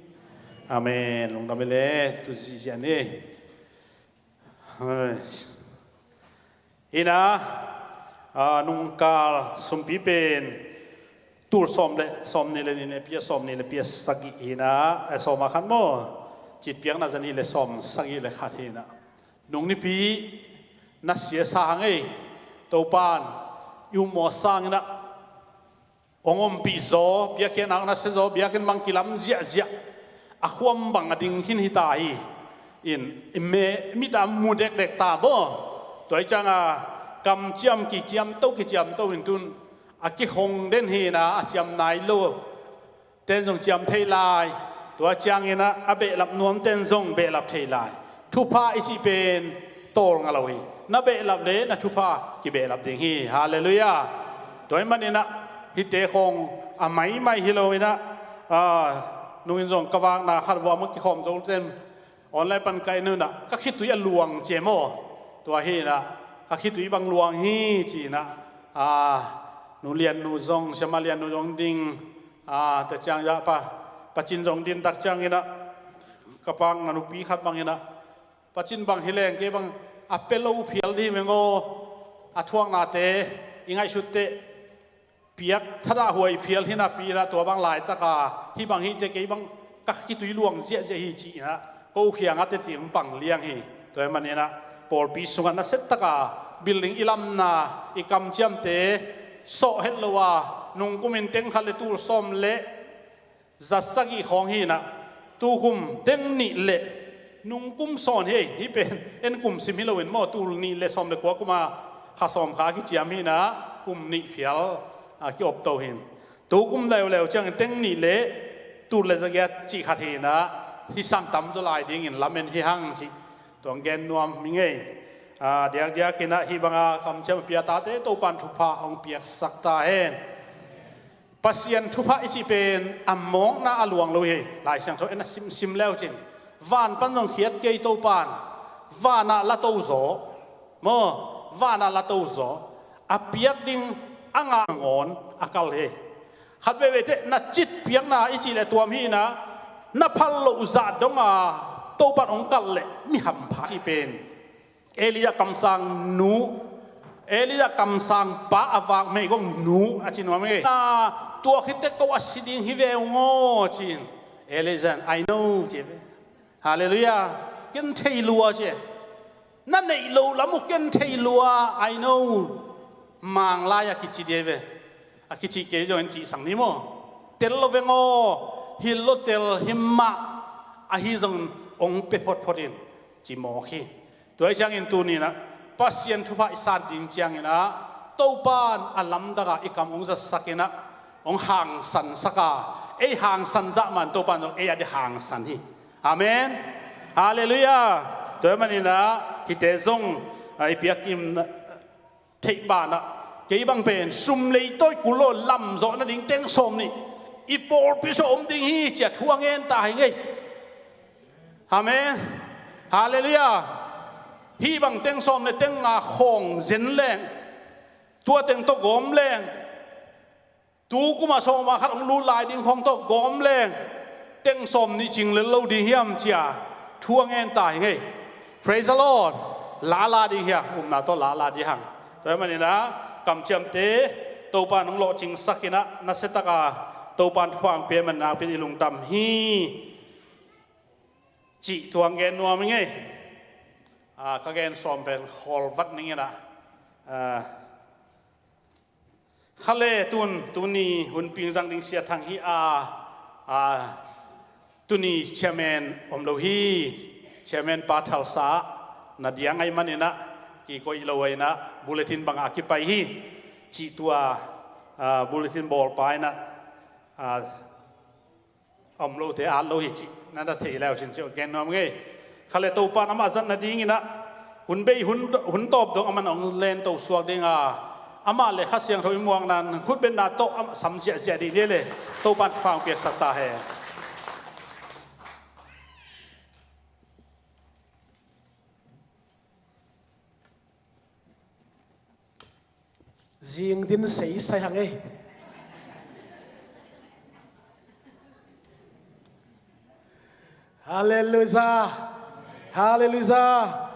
Amen. Lungdam hi le, tu ziahziah ni. Hina, a, nungkal sumpi pen tul sawm le sawmnih le nih le pia, sawmnih le pia sagih hina, a, sawma khat maw, citpiakna zan hi le sawm sagih le khat hina. Nung nipi na sia sa hang ei, Topan i upmawh sangin ah hong ompih zaw, piakkhiatna hong nasia zaw, biakinn bang kilam ziahziah, a khuam bang a ding khin hi ta hi. In, i me, mit a mu dekdek ta maw. Tua hi cianga kamciam kiciamto kiciamto in tun a kihong den hina, a ciam nai lo ten zong ciam thei lai. Tua ciangin ah a behlap nuam ten zong behlap thei lai. Thupha i cih pen tawlnga lo hi. Na behlap le na thupha kibehlap ding hi. Halleluiah. Tua ahih manin ah hihte khawng a maimai hi loin ah, a, nungin zong ka vakna khat vuah mah kikhawm zo ten online pan ka en un ah ka khitui a luang ci e maw. Tua hi in ah ka khitui bang luang hi ci in ah A, Nu Lian Nu zong, Siama Lian Nu zong ding, a, te ciang ya pa, pacin zong din tak ciang inah, ka pang na nupi khat bang inah, pacin bang hi leng kei bang a pe lo phial dih meng aw, a thuaknate i ngaihsut teh piak thadah huai phial hi napi inah tua bang laitaka hih bang hih teh kei bang ka khitui luang ziahziah hi ci inah ko khiangah teti hong pang liang hi. Tua hi man inah pawlpi sungah nasettaka building i lamna i kamciamte sawh het lo a nungkumin teng khat le tul sawm le zasagih khawng hi inah tukum teng nih le nungkum sawn hi. Hih pen en kum sim hi loin maw, tul nih le sawm le kua kuma kha sawm kha kiciam hi inah kum nih phial a kiopto hin. Tukum leuleu ciangin teng nih le tul le zagiat cih khat hi inah hih sang tamzaw lai dingin lamen hi hang cih tuang gen nuam hi ngei. A, diakdiak inah hih banga kamciam a pia tate Topan thupha hong piaksak ta hen. Pasian thupha i cih pen a mawkna a luang lo hi. Lai Siangtho en a simsim leu cin van pan zong khiat kei Topan vanah la to zaw maw, vanah la to zaw a piak ding a ngah ngawn a kal hi. Khat veivei teh na cit piakna i cih le tuam hi inah na phal loh zah donga Topan hong kalh le mi hampha cih pen Elijah kamsang nu, Elijah kamsang pa a vak meigong nu a ci nuam hi. A, tua khit teh ko a si ding hi ve ung aw ci-in Elijah, "I know," ci ve. Halleluiah. Ken thei lua ci. Na neih loh lam uh ken thei lua, I know. Mang lai a kici dih ve. A kici kei zong en cihsang ni maw. Tel lo veng aw. Hi lo tel hi mah. Ahi zongin hong pe photphot in ci mawk hi. Tua hi ciangin tuni inah Pasian thupha i san ding ciang inah Topan a lamdaka i kam hong zatsak inah hong hangsansak a, ei hangsan zah man Topan zong ei a dih hangsan hi. Amen. Halleluiah. Tua hi man inah hihte zong, a, i piakim theih banah kei bang pen sum leitawi kul lo lamzawh nading teng sawm nih i pawlpi sawh om ding hi ci-a thu a ngen ta hi ngei. Amen. Halleluiah. Hih bang teng sawm le teng nga khawng zen leng, tua teng tawh gawm leng, tu kuma sawma khat hong lut lai ding khawng tawh gawm leng teng sawm nih cing lel lo ding hiam ci-a thu a ngen ta hi ngei. Praise the Lord. Lala ding hiam, upna tawh lala ding hang. Tua hi man inah kamciamte Topan hong lawhcingsak inah nasiataka Topan thupha hong pia man nakpi-in i lungdam hi. Cih tuang gen nuam hi ngei. A, ka gen sawm pen khawl vat ning inah, a, khale tun tuni hun pingzang ding Sia Thang hi a, a, tuni chairman om lo hi. Chairman pa thalsa na diang ahi man inah kikoih lo a inah bulletin bangah a kipai hi. Cih tua, a, bulletin bawlpa inah, a, a om lote at lo hi cih na na thei leu cin cih gen nuam ngei. Khale Topan amah zat nading inah hun bei hun, hun tawp dong aman hong lento suak ding a, amah le Kha Siangtho i muakna khutbetna tawh amah sam ziahziah dih liale. Topan thupha hong piaksak ta hen. Zing din seisai hang ei. Halleluiah. Halleluiah.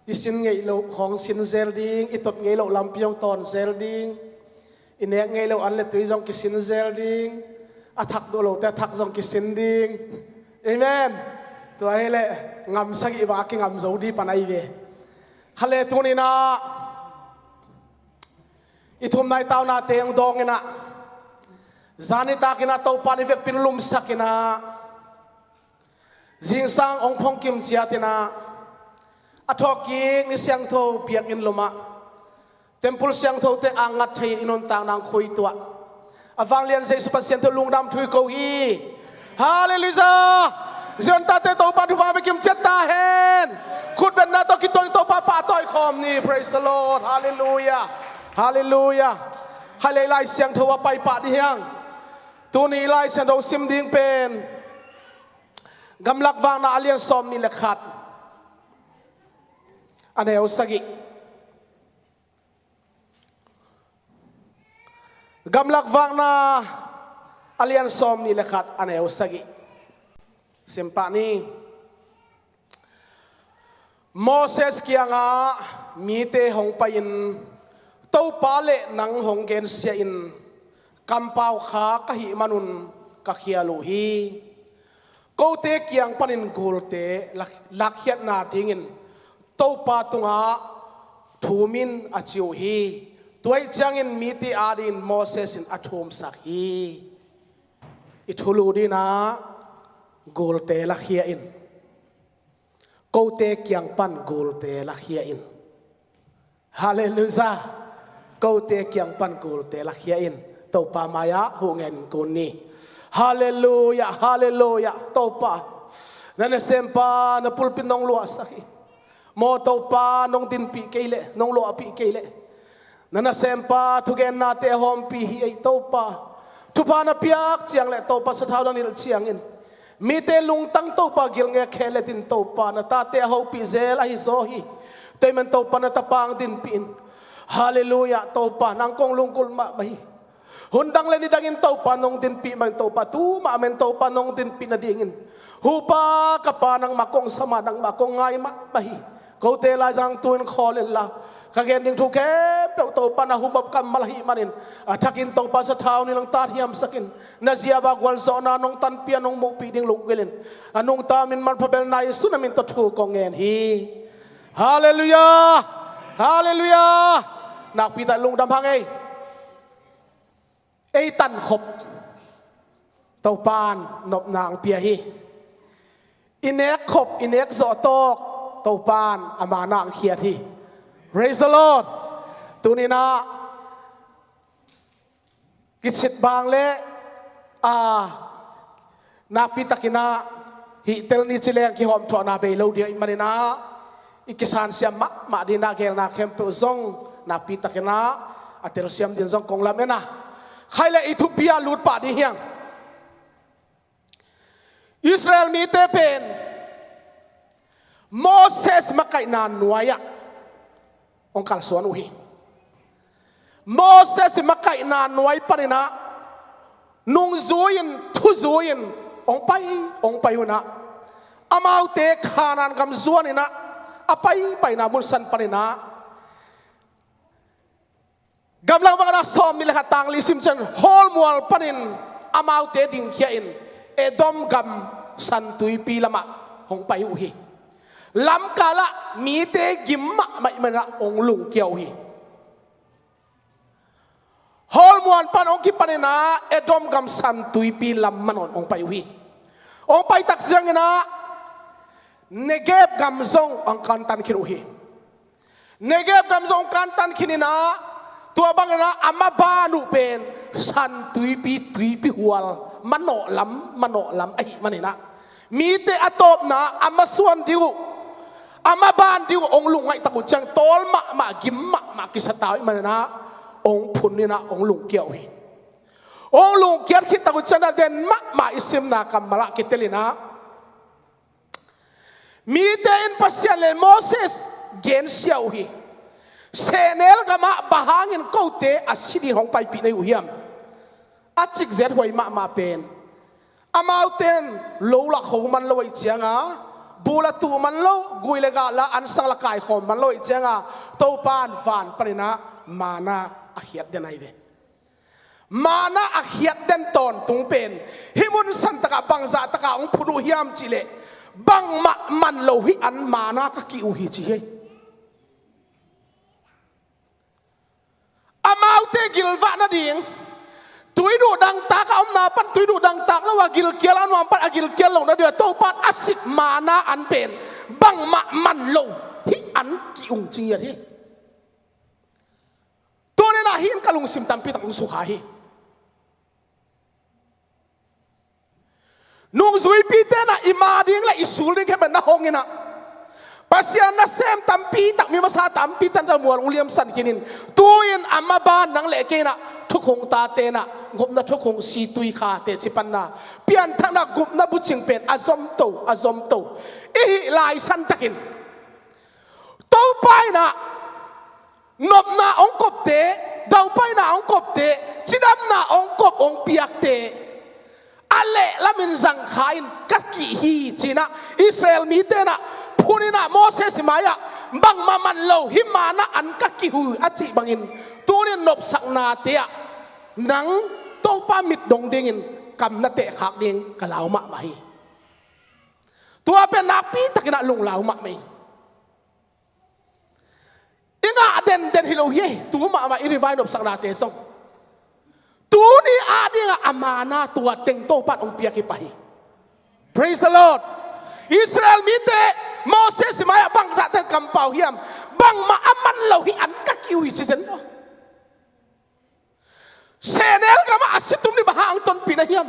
I sin ngeih loh khawng sin zel ding, i tot ngeih loh lampi hong tawn zel ding, i nek ngeih loh an le tui zong kisin zel ding, a thak duh lote a thak zong kisin ding. Amen. Tua hileh ngam sagih bang a kingam zo dih pan ahi ve. Khale tuni inah i thumna i taunate hong dawng inah zan nitak inah Topan i vekpi-in lumsak inah zingsang hong phongkim ciat inah a thawhkik ni siangtho biakinn lumah temple siangthote a ngat thei-in i nuntakna hong khuituah a vanglian Jesu Pasian tawh lungdam thu i ko hi. Halleluiah. Zion tate Topan thupha hong pia kim ciat ta hen. Khutbetna tawh kituak Topa pahtawi khawm ni. Praise the Lord. Halleluiah. Halleluiah. Khailei Lai Siangtho a paipah dih hiang. Tuni Lai Siangtho sim ding pen Gamlak Vakna a lian sawm nih le khat, a neu sagih. Gamlak Vakna a lian sawm nih le khat, a neu sagih. Simpah ni. Moses kiangah mite hong pai-in, "Topa le nang hong gensia in, kampau kha ka hih manun ka khial uh hi. Kote kiang panin gulte lak-, lakkhiatna dingin Topa tungah thum in," a ci uh hi. Tua ahih ciangin mite adingin Moses in a thumsak hi. I thulu dinah gulte lakhia in. Kote kiang pan gulte lakhia in. Halleluiah. Kote kiang pan gulte lakhia in. Topa mai-ah huh ngen in kun ni. Halleluiah, halleluiah. Topa, na nasempa na pulpit nong luahsak hi. Maw Topa, nong dinpih kei leh, nong luahpih kei leh, na nasempa thugennate a hawmpih hi ei Topa. Thupha na piak ciang le Topa, sathau na nilh ciangin mite lungtang Topa gilngek khe letin Topa, na tate a hopih zel ahi zaw hi. Tua ahih man Topa, na tapa hong dinpih in. Halleluiah. Topa, nang kong lunggulh mahmah hi. Hun dang le ni dangin Topa nong dinpih mah in Topa, tu mahmah in Topa nong dinpih nadingin, hupa ka Pa, nangmah kong sam a, nangmah kong ngai mahmah hi. Kote laizang tu-in khawl inla, ka gen ding thu khempeuh Topa na humop kammal ahih manin, a thakin Topa sathau nong tathiamsak in, na ziau a gualzawhna nong tanpih a, nong muhpih ding lunggulh in, a nungta min manpha belna Jesu na min tawh thu kong ngen hi. Halleluiah. Halleluiah. Nakpi tak lungdam hang ei. Ei tankhop Topa'n nopna hong pia hi. I nekkhop, i nekzawh tawk Topa'n a mana hong khiat hi. Praise the Lord. Tuninah kisit bang le, a, nakpi takinah hih tel ni ci leng kihawmthawhna bei lo ding ahih maninah, i kisansiam mahmah dinah geelna khempeuh zong nakpi takinah a telsiam ding zong kong lamen a, khai le i thupi ah lut pah ding hiang. Israel mite pen Moses makaihna nuai-ah hong kalsuan uh hi. Moses makaihna nuai paninah nungzui-in, thuzui-in hong pai, hong pai uh inah, amaute Kanaan gam zuan inah, a paipaina munsan paninah, Gamlak Vakna sawm nih le khat, tang li sim ciang, Hawlmual panin amaute dingkhia in Edom gam San Tuipi lamah hong pai uh hi. Lamkalah mite gim mahmah ahih maninah hong lungkia uh hi. Hawlmual pan hong kipaninah Edom gam San Tuipi lam manawn hong pai uh hi. Hong pai tak cianginah Negeb gam zong hong kantan khin uh hi. Negeb gam zong kantan khin inah, tua banginah a maban uh pen San Tuipi, tuipi hual, manawh lam, manawh lam ahih maninah, mite a tawpna a masuan ding uh, a maban ding uh hong lungngaih tak uh ciang, tawl mahmah, gim mahmah kisa ta uh ahih maninah hong phun inah hong lungkia uh hi. Hong lungkiat khit tak uh ciang, a den mahmah i simna kammalah kitel inah, mite in Pasian le Moses gensia uh hi. Sehnel gamah bang hangin kote a si ding hong paipih na hi uh hiam? A cikzet huai mahmah pen, amaute in lo la kho man lo ahih cianga, bu la tuh man lo, gui le gah la, ansang la kaikhawm man lo ahih cianga, Topa'n van paninah mana a khiat den ahi ve. Mana a khiat den tawntung pen hih mun santakah bangzah takah hong phun uh hiam cihleh, bangmah man lo hih an mana ka kih uh hi, ci hi. Amaute gilvah nading, tuiduh dangtak a omna pan tuiduh dangtak lo a gilkial a nuam pan a gilkial lo nading a Topa'n a sik mana an pen bangmah man lo hih an kih ung, ci hi. Tuninah hih in ka lungsim tampi tak hong sukha hi. Nungzuipite inah i ma ding le i sul ding khempeuh na hong inah, Pasian nasem tampi tak, mi masa tampi tak na mual hong liamsan khin in, tu-in a maban nang le kei inah thukhun tate inah gupna thukhun situi khate ci panna, pianthakna gupna bucing pen a zomto, a zomto i hih lai santakin, Topa inah nopna hong kopte, Topa in a hong kopte, cidamna hong kop hong piakte a lehlamin zangkha in ka kih hi ci-in ah Israel mite in ah phun in ah Moses i mai-ah bangmah man lo hih manna an ka kih uh hi a cih bangin tuni-in nopsaknate ah nang Topa mit dong dingin kam na tehkhak ding ka lau mahmah hi. Tua pen nakpi takin ah lunglau mahmah hi. I ngah denden hi lo hi ei, tu mahmah i revai nopsaknate zong. Tuni a dingah a manna tua teng Topa in hong piak hi pah hi. Praise the Lord. Israel mite Moses i mai-ah bangzah teng kampau hiam? Bangmah a man lo hih an ka kih uh hi ci zen maw? Sehnel gamah a si tum ni bang hang tonpih na hiam?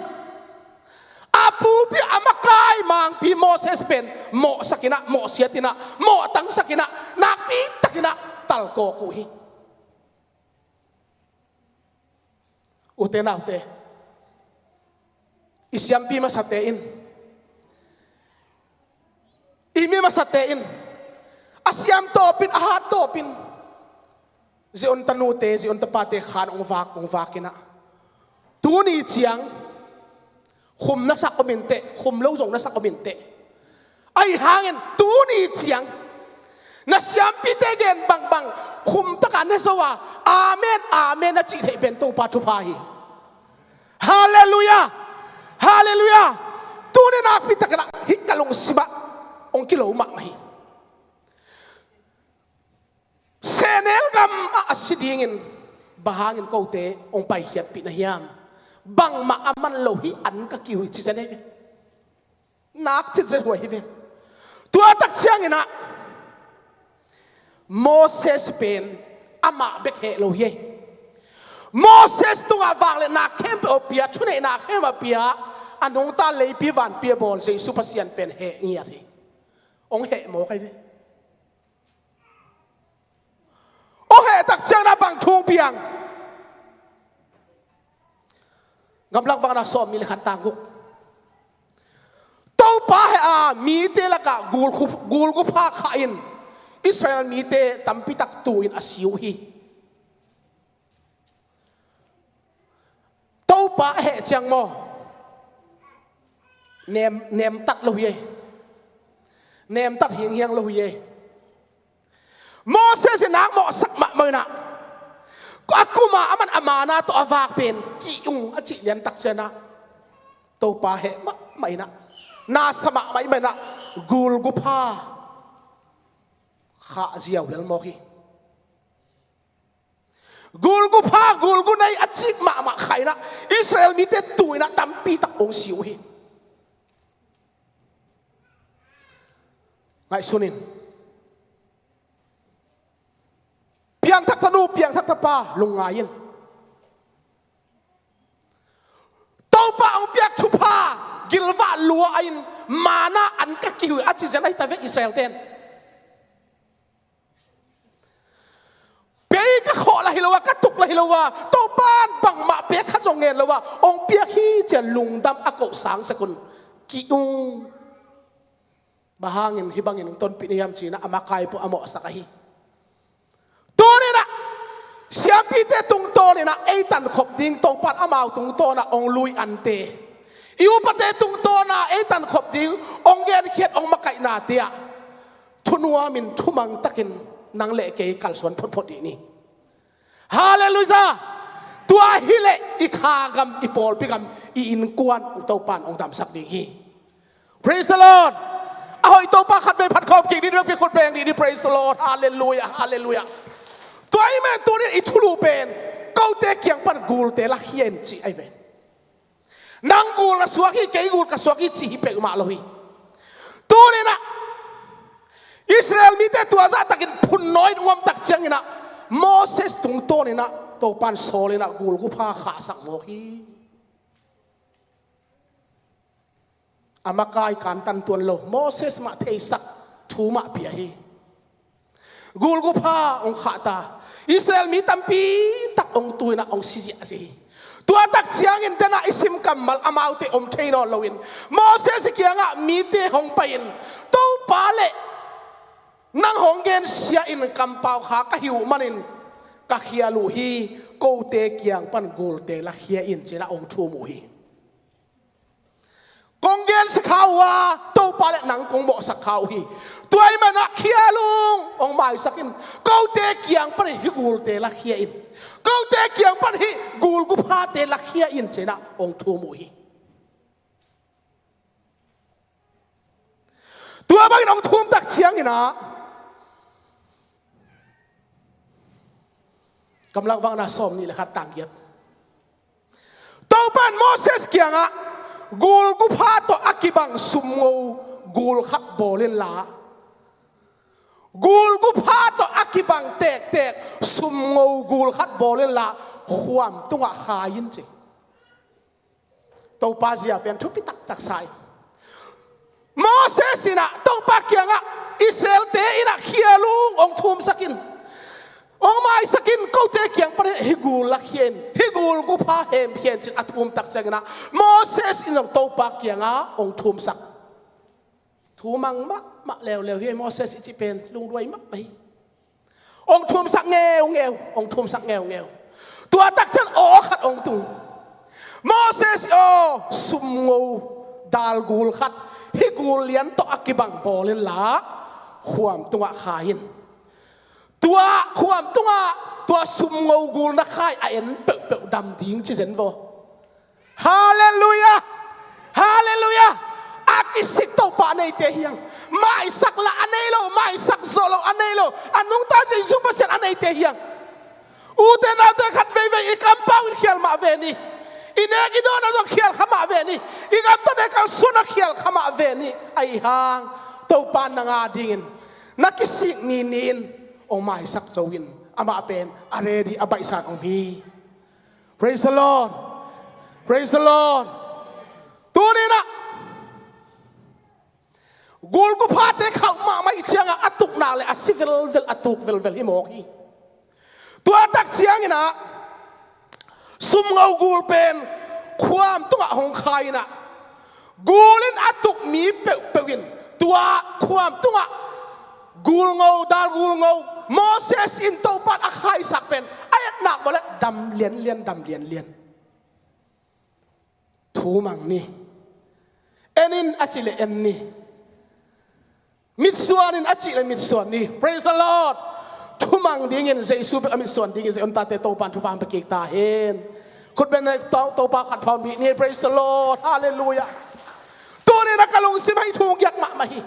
A pupi a makai mangpi Moses pen mawhsak in ah, mawhsiat in ah, mawhtangsak in ah, nakpi takin ah talkawk uh hi. Ute naute, i siampi masate in, i mi masate in a siam tawpin, a hat tawpin Zion tanute, Zion tapate khan hong vak, hong vak in ah tuni ciang khum na sak om inteh, khum lo zong na sak om inteh. Ahi hangin tuni ciang na siampite gen bangbang khum takah ne zo a, amen, amen na cih theih pen Topa thupha hi. Halleluiah. Halleluiah. Tuni nakpi takin ah hih ka lungsim ah hong kilo mahmah hi. Sehnel gamah a si dingin bang hangin kote hong paikhiatpih na hiam? Bangmah a man lo hih an ka kih uh hi ci zen hi ve. Nak cit zen huai hi ve. Tua tak ciangin ah Moses pen amah bek heh lo hi ei. Moses tungah vangliatna khempeuh a pia, thuneihna khempeuh a pia, a nungta leipi vanpi a bawl Jesu Pasian pen heh ngiat hi. Hong heh mawk ahi ve. Hong heh tak ciangin ah bang thu hong piang? Gamlak Vakna sawmnih le khat, tang guk. Topa heh a mite lakah gulgu-, gulgupha khah in Israel mite tampi tak tu-in a si uh hi. Topa a heh ciang maw, nem, nemtat lo hi ei. Nemtat hianghiang lo hi ei. Moses in nak mawhsak mahmah in ah, a kuma a man a manna tawh a vak pen kih ung a cih liantak ciangin ah Topa heh mahmah in ah, nasa mahmah in ah, gulgupha khah ziau lel mawk hi. Gulgupha, gulgunei a cik mahmah khah in ah Israel mite tu-in ah tampi tak hong si uh hi. Ngaihsun in. Piangthak tanu, piangthak tapa, lungngai in. Topa hong piak thupha gilvah lua-in manna an ka kih uh hi a ci zen ahi ta ve Israel ten. Pei ka khawh lah hi lo a, ka tuk lah hi lo a, Topa in bangmah pek khat zong ngen lo a hong piak hi ci-a lungdam a koh sang sak un. Kih ung. Bang hangin hih bangin hong tonpih na hiam ci-in ah a makai peuh a mawhsak ahi. Tuni-in ah siampite tungtawn in ah ei tankhop ding Topa in amau tungtawn ah hong lui ante, i upate tungtawn ah ei tankhop ding hong genkhiat, hong makaihnate ah thunuamin thumang takin nang le kei kalsuan photphot dih ni. Halleluiah. Tua hileh i kha gam, i pawlpi gam, i innkuan Topa in hong damsak ding hi. Praise the Lord. A hoih Topa khatvei phat khawm kik ni, dua pi khut beng ni. Praise the Lord. Halleluiah, halleluiah. Tua ahih manin tuni-in i thulu pen kote kiang pan gulte lakhia in cih ahi ve. Nang gul na suak hi, kei gul ka suak hi cih hi peuhmah lo hi. Tuni-in ah Israel mite tua zahtakin phun nawi-in hong om tak ciangin ah Moses tungtawn in ah Topa in sawl in ah gulgupha khahsak mawk hi. A makai kantan tuan lo, Moses mah theisak thu mah pia hi. Gulgupha hong khah ta, Israel mi tampi tak hong tu in ah hong si ziahziah hi. Tua tak ciangin den ah i sim kammal amaute om thei nawn loin Moses i kiangah mite hong pai-in, Topa le nang hong gensia in kampau kha ka hi uh manin ka khial uh hi. kote kiang pan gulte lakhia in, ci-in ah hong thum uh hi. Kong gensia kha uh a, Topa le nang kong mawhsak kha uh hi. Tua ahih manin ah khial ung, hong maisak in. Kote kiang panin hih gulte lakhia in. Kote kiang pan hih gul guphate lakhia in, ci-in ah hong thum uh hi. Tua bangin hong thum tak ciangin ah, Gamlak Vakna sawmnih le khat, tang giat. Topa in Moses kiangah, gul gupha tawh a kibang sumngo gul khat bawl inla, gul gupha tawh a kibang tektek sumngo gul khat bawl inla, khuam tungah khai in, ci. Topa zia pen thupi taktak sa hi. Moses in ah Topa kiangah, Israelte in ah khial ung, hong thumsak in, hong maisak in, kote kiang panin hih gul lakhia in, hih gul gupha hemkhia in, ci-in a thum tak ciangin ah Moses in zong Topa kiangah hong thumsak. Thumang mahmah leuleu hi. Moses i cih pen lungduai mahmah hi. Hong thumsak ngeungeu, hong thumsak ngeungeu. Tua tak ciang aw khat hong tung. Moses aw, sumngo dal gul khat, hih gul lian tawh a kibang bawl inla, khuam tungah khai in. Tua khuam tungah tua sumngo gul na khai a en peuhpeuh dam ding, ci zen vaw. Halleluiah! Halleluiah! A kisik Topa a neite hi hang. Maisak lah a nei lo, maisak zawh lo a nei lo, a nungta Jesu Pasian a neite hi hang. Ute naute, khat veivei i kampau in khial mah ve ni. I nek i dawn ah zong khial kha mah ve ni. I gamtat i kalsuan ah khial kha mah ve ni. Ahih hang Topa nang a dingin na kisik ninin hong maisak zo in, amah pen a ready, a baihsa in om hi. Praise the Lord. Praise the Lord. Tuni-in ah gul guphate khauh mahmah i ciangah a tuk nak leh a si velvel, a tuk velvel hi mawk hi. Tua tak ciangin ah sumngo gul pen khuam tungah hong khai in ah, gul in a tuk mi peuhpeuh in tua khuam tungah gulngo, dal gulngo, Moses in Topa in a khaisak pen a etnak bawleh dam lianlian, dam lianlian. Thumang ni. En in a cih leh en ni. Mitsuan in a cih leh mitsuan ni. Praise the Lord. Thumang dingin Jesu bek a mitsuan dingin Zion tate Topa in thupha hong pia kik ta hen. Khut beng in To-, Topa khat phuang bih ni. Praise the Lord. Hallelujah. Tuni-in ah ka lungsim ah hih thu hong giak mahmah hi.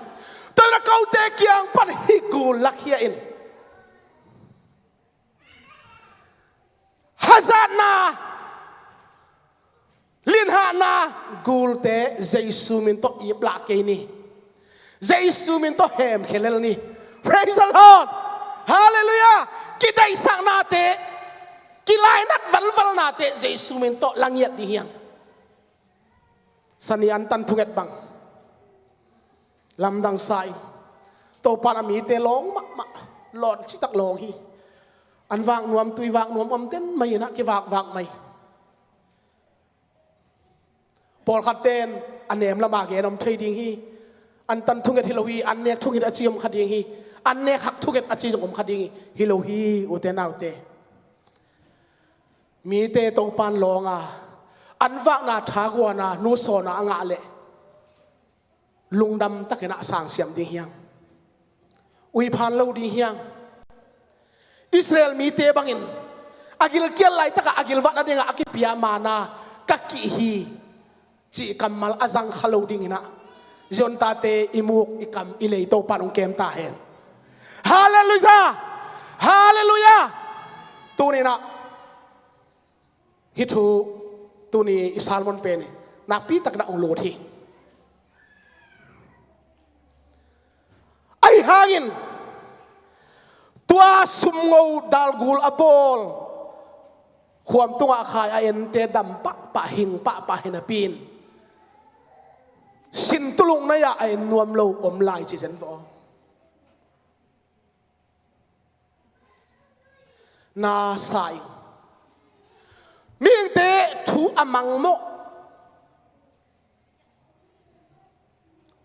Tuni-in ah kote kiang pan hih gul lakhia in. Hazatna, linhahna gulte Jesu min tawh iplah kei ni. Jesu min tawh hemkhia lel ni. Praise the Lord. Hallelujah. Kidaihsaknate, kilainat valvalnate Jesu min tawh la ngiat ding hi hang. Sani an tan thunget bang lamdang sa ing. Topa in a mite lawng mahmah, lawng citak lawng hi. An vak nuam, tui vak nuam om den mai in ah kivakvak mai. Pawlkhatte in a nem lam a gen om thei ding hi. An tan thunget hi lo hi, an nek thunget a ci om kha ding hi. An nek hak thunget a ci zong om kha ding hi. Hi lo hi, ute naute. Mite Topa in lawng a, an vakna thaguan a, nusawn a a ngah leh lungdam takin ah sangsiam ding hi hang. Uiphan lo ding hi hang. Israel mite bangin a gilkial laitakah a gilvat nadingah a kipia manna ka kih hi cih kammal a zang kha lo dingin ah Zion tate i muk, i kam, i lei Topa in hong kem ta hen. Hallelujah! Hallelujah! Tuni-in ah hih thu, tuni i sermon pen nakpi takin ah hong lut hi. Ahi hangin tua sumngo dalgul a bawl, khuam tungah a khai a ente dam pahpah, hing pahpah hi napi-in, sin tulung nai-ah a en nuam lo om lai ci zen vaw. Na sa ing. Mihingte thu a mang mawh,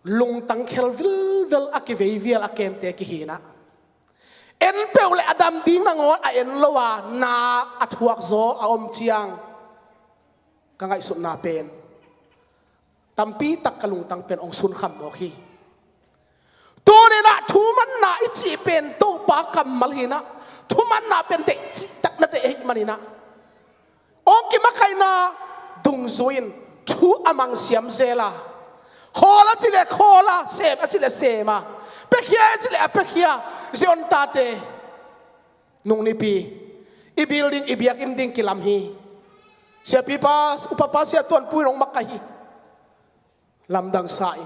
lungtang khel vilvel a kivei vial a kemte kihi-in ah, En peuh le a dam ding nangawn a en lo a, na a thuak zaw a om ciang ka ngaihsutna pen tampi tak ka lungtang pen hong sunkham mawk hi. Tuninah thumanna i cih pen Topa kammal hinah, thumanna pen deih cihtak na deih ahih maninah hong kimakaihna dungzui in thu a mangsiam zel a, khawl a cih leh khawl a, sem a cih leh sem a, piakhia a cih leh a piakhia. Zion tate, nung nipi i building, i biakinn ding kilam hi. Siapipa, upapa Sia Tuanpu in hong makaih hi. Lamdang sa in,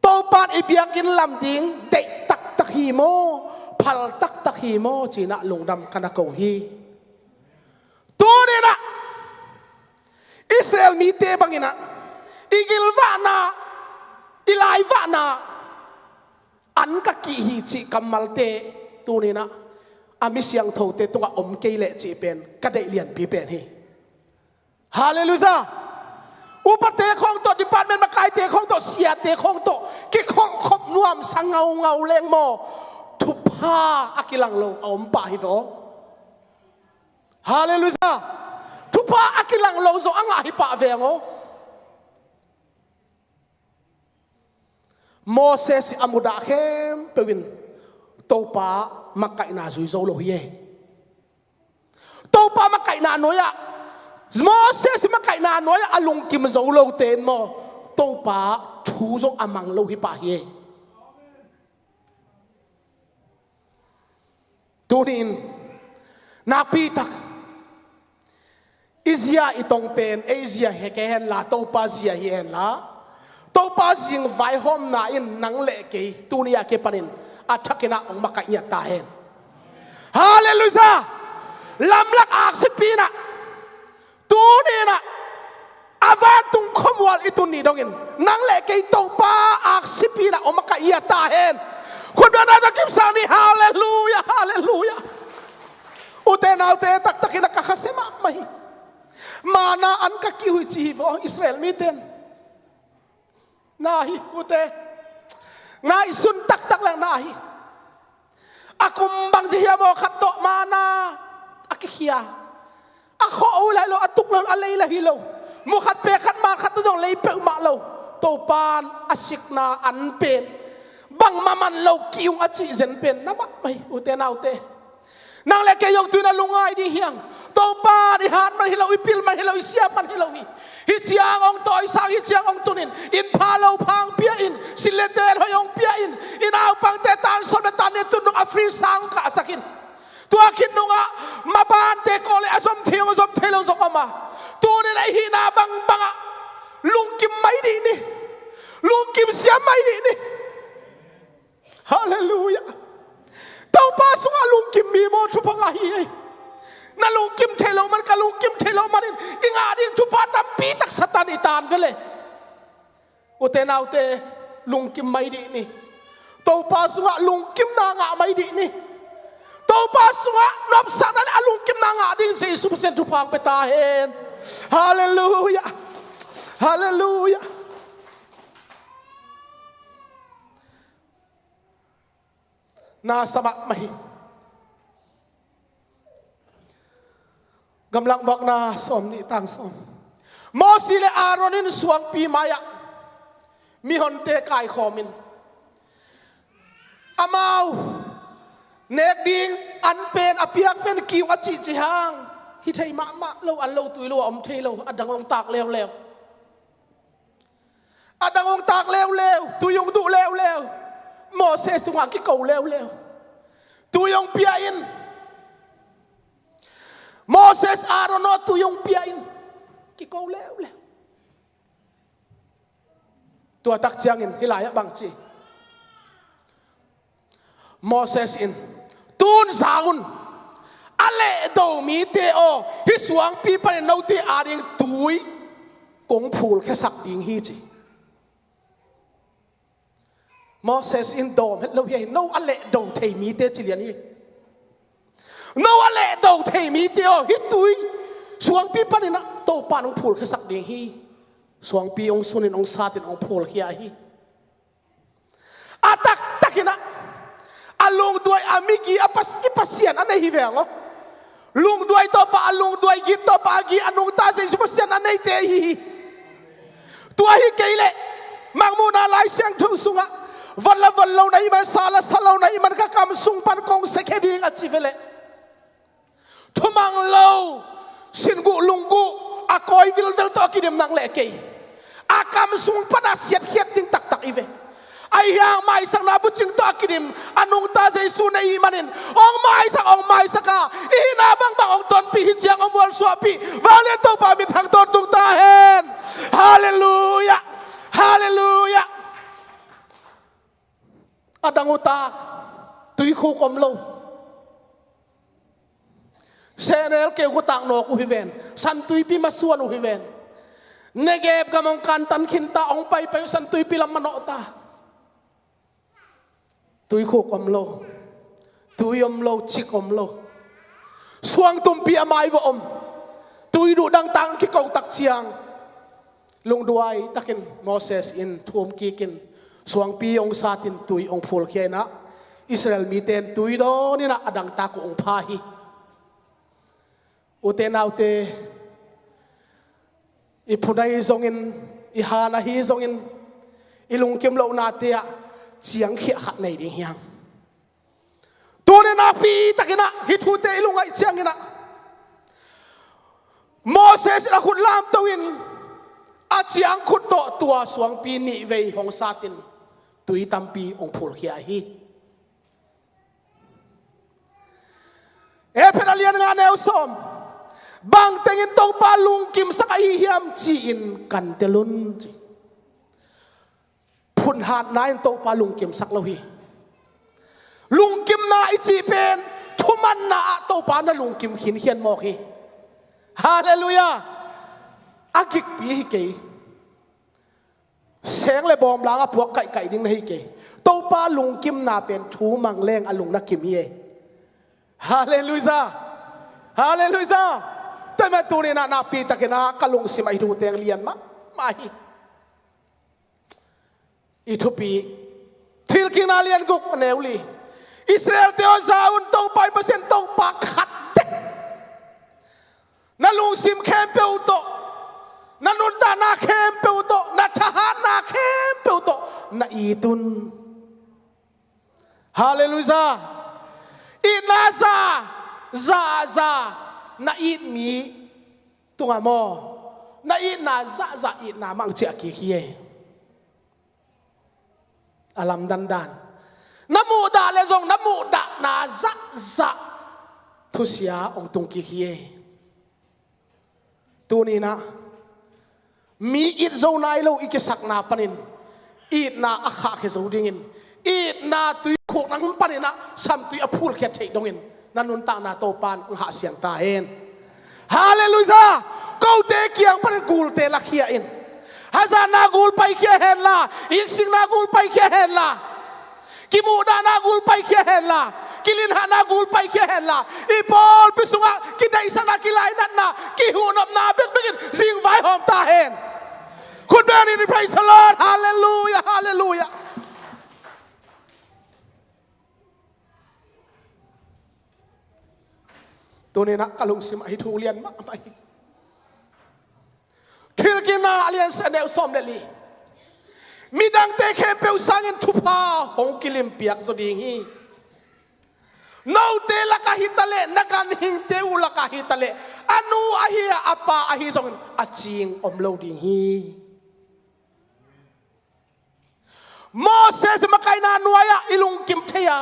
Topan i biakinn lam ding deih taktak hi maw, phal taktak hi maw, cinah lungdam ka na ko hi. Tuninah Israel mite banginah i gilvahna, i laivahna an ka kih hi cih kammalte tuninah a mi siangthote tungah om kei leh cih pen ka deih lianpi pen hi. Halleluiah. Upate khawng tawh, department makaite khawng tawh, siate khawng tawh kikholhkhop nuamsa ngaungau leng maw, thupha a kilang lo a om pah hi ve aw. Halleluiah. Thupha a kilang lo zong a ngah hi pah veng aw. Moses a mudah khempeuh in Topa makaihna zui zo lo hi e. Topa makaihna nuai-ah, Moses makaihna nuai-ah a lungkim zo lote in maw, Topa thu zong a mang lo hi pah hi e. Tuni-in nakpi tak i zia i tong pen ei zia hi kei henla, Topa zia hi henla, Topa zing vaihawmna in nang le kei tuni-ah kipanin a thakinah hong makaih ngiat ta hen. Halleluiah. Lamlak aksipi inah, tuni inah a vantung khuamual i tun ni dongin nang le kei Topa aksipi inah hong makaih ngiat ta hen. Khutbetna tawh kipsak ni. Halleluiah, halleluiah. Ute naute, taktakin a ka khasia mahmah hi. Manna an ka kih uh hi ci hi vaw Israel miten. Na hi, ute. Ngaihsun taktak leng na hi. A kum bangci hiam aw, khat tawh manna a kikhia. A khawh uh lai lo, a tuk lo, a lei lai hi lo. Mu khat pek khat, man khat tawh zong lei peuhmah lo. Topan a sikna an pen bangmah man lo kih ung a cih zen pen na mahmah hi, ute naute. Nang le kei zong tu-in a lungngai ding hiang. Topan i hat man hi lo, i pil man hi lo, i sia man hi lo hi. Hih ciang hong tawisang, hih ciang hong tunin, inn pha lo pha hong pia in, sin le ten hoih hong pia in, i naupangte tan sawm le tan nih tun nung a free sang hong kahsak in. Tua khit nungah mabante kawl le a zom thei hong, a zom thei lo zong om a. Tunin a i hihna bangbangah lungkim mai dih ni. Lungkim siam mai dih ni. Halleluiah. Topa sungah lungkim mi maw, thupha ngah hi ei. Na lungkim thei lo man, ka lungkim thei lo manin i ngah ding thupha tampi tak Satan i tan ve le. Ute naute, lungkim mai dih ni. Topa sungah lungkimna ngah mai dih ni. Topa sungah nopsakna le a lungkimna ngah ding Jesu Pasian thupha hong pia ta hen. Halleluiah. Halleluiah. Na sa mahmah hi. Gamlak Vakna sawm nih, tang sawm. Mosi le Aaron in suangpi mai-ah mihonte kaikhawmin, amau nek ding an pen, a piak pen kih ung a cihcih hang, hi thei mahmah lo, an lo tui lo, a om thei lo, a dang hong tak leuleu. A dang hong tak leuleu, tui hong duh leuleu. Moses tungah kiko leuleu. Tui hong pia in. Moses, Aaron aw, tui hong pia in. Kiko leuleu. Tua tak ciangin hih lai-ah bang ci? Moses in, tun za un, a lehdo mite aw, hih suangpi panin note ading tui kong phulkhiasak ding hi, ci. Moses in dawm het lo hi. No a lehdo thei mite ci lian hi. No a lehdo thei mite aw, hih tui suangpi panin ah Topa in hong phulkhiasak ding hi. Suangpi hong sunin, hong satin, hong phulkhia hi. A taktakin ah, a lungduai a migi a pas, i Pasian a nei hi veng aw. Lungduai tawh pah a lungduai, git tawh pah a git, a nungta Jesu Pasian a neite ahi hi. Tua hi kei leh Mangmuhna Lai Siangtho sungah, vot la vot lo na hih man, sa la sa lo na hih man, ka kam sung pan kong siakhia ding a ci ve leh, thumang lo, singuh lungguh a kawi vilvel tawh a kidim nang le kei, a kam sung pan a siatkhiat ding taktak i ve. Ahi hang maisakna bucing tawh a kidim, a nungta Jesu na hih manin, hong maisak, hong maisak a, i hihna bangbang hong tonpih, hih ciang hong mualsuahpih, vanglian Topa mitthang tawntung ta hen. Halleluiah. Halleluiah. A dang uh tak, tuikhuk om lo. Sehnel keu uh tak nawk uh hi ven. San Tuipi masuan uh hi ven. Negeb gam hong kantan khinta, hong paipai uh San Tuipi lam manawh ta. Tuikhuk om lo. Tui om lo, cik om lo. Suangtumpi a mai vawh om. Tui duh dangtak kiko tak ciang, lungduai takin Moses in thum kikin suangpi hong satin tui hong phulkhia inah, Israel mite in tui dawn inah a dangtak uh hong pha hi. Ute naute, i phun ahi zongin, i han ahi zongin, i lungkim lohnate ah ciangkhiah khat nei ding hi hang. Tuni nakpi takinah hih thute i lungngaih cianginah, Moses in a khut lamto in a ciangkhut tawh tua suangpi nih vei hong satin tui tampi hong phulkhia hi. Efesa a lian nga neu sawm. Bang tengin Topa lungkimsak ahi hiam ci-in kan tel un ci. Phunhatna in Topa lungkimsak lo hi. Lungkimna i cih pen thumanna ah Topa na lungkim khinkhian mawk hi. Halleluiah. A gikpi hi kei. Seng le bawm langa puak kaihkaih ding na hi kei. Topa lungkimna pen thumang leng a lung na kim hi e. Halleluiah. Halleluiah. Tua mah tuninah nakpi takinah ka lungsim ahi thu teng lian mahmah hi. I thupi, Thuhilhkikna lian guk a neu li. Israelte aw, za un, Topa i Pasian Topa khat bek. Na lungsim khempeuh tawh, na nuntakna khempeuh tawh, na thahatna khempeuh tawh na it un. Halleluiah. Itna za, za, za na it mi tungah maw, na itna zahzah itna mah hong ciah kik hi e. A lamdang dan, na muhdah le zong na muhdahna zahzah thusia hong tung kik hi e. Tuninah mi it zo nai lo i kisakna panin itna a khahkhia zo dingin, itna tuikhuk nang paninah samtui a phulkhiat theih dongin na nuntakna Topa in hong hahsiang ta hen. Halleluiah. Kote kiang panin gulte lakhia in. Hazatna gul paikhia henla, iksikna gul paikhia henla, kimuhdahna gul paikhia henla, kilinhahna gul paikhia henla, i pawlpi sungah kideihsakna, kilainatna, kihuhnopna bekbekin zingvaihawm ta hen. Khut beng ni, praise the Lord. Halleluiah. Halleluiah. Tuninah ka lungsim ahi thu lian mahmah hi. Thuhilhkikna a lian sia neu sawm le li. Midangte khempeuh sangin thupha hong kilimpiak zaw ding hi. Note lakah hitaleh, na ganhingte uh lakah hitaleh, a nu ahi a, a pa ahi zongin a cing om lo ding hi. Moses makaihna nuai-ah i lungkim thei a,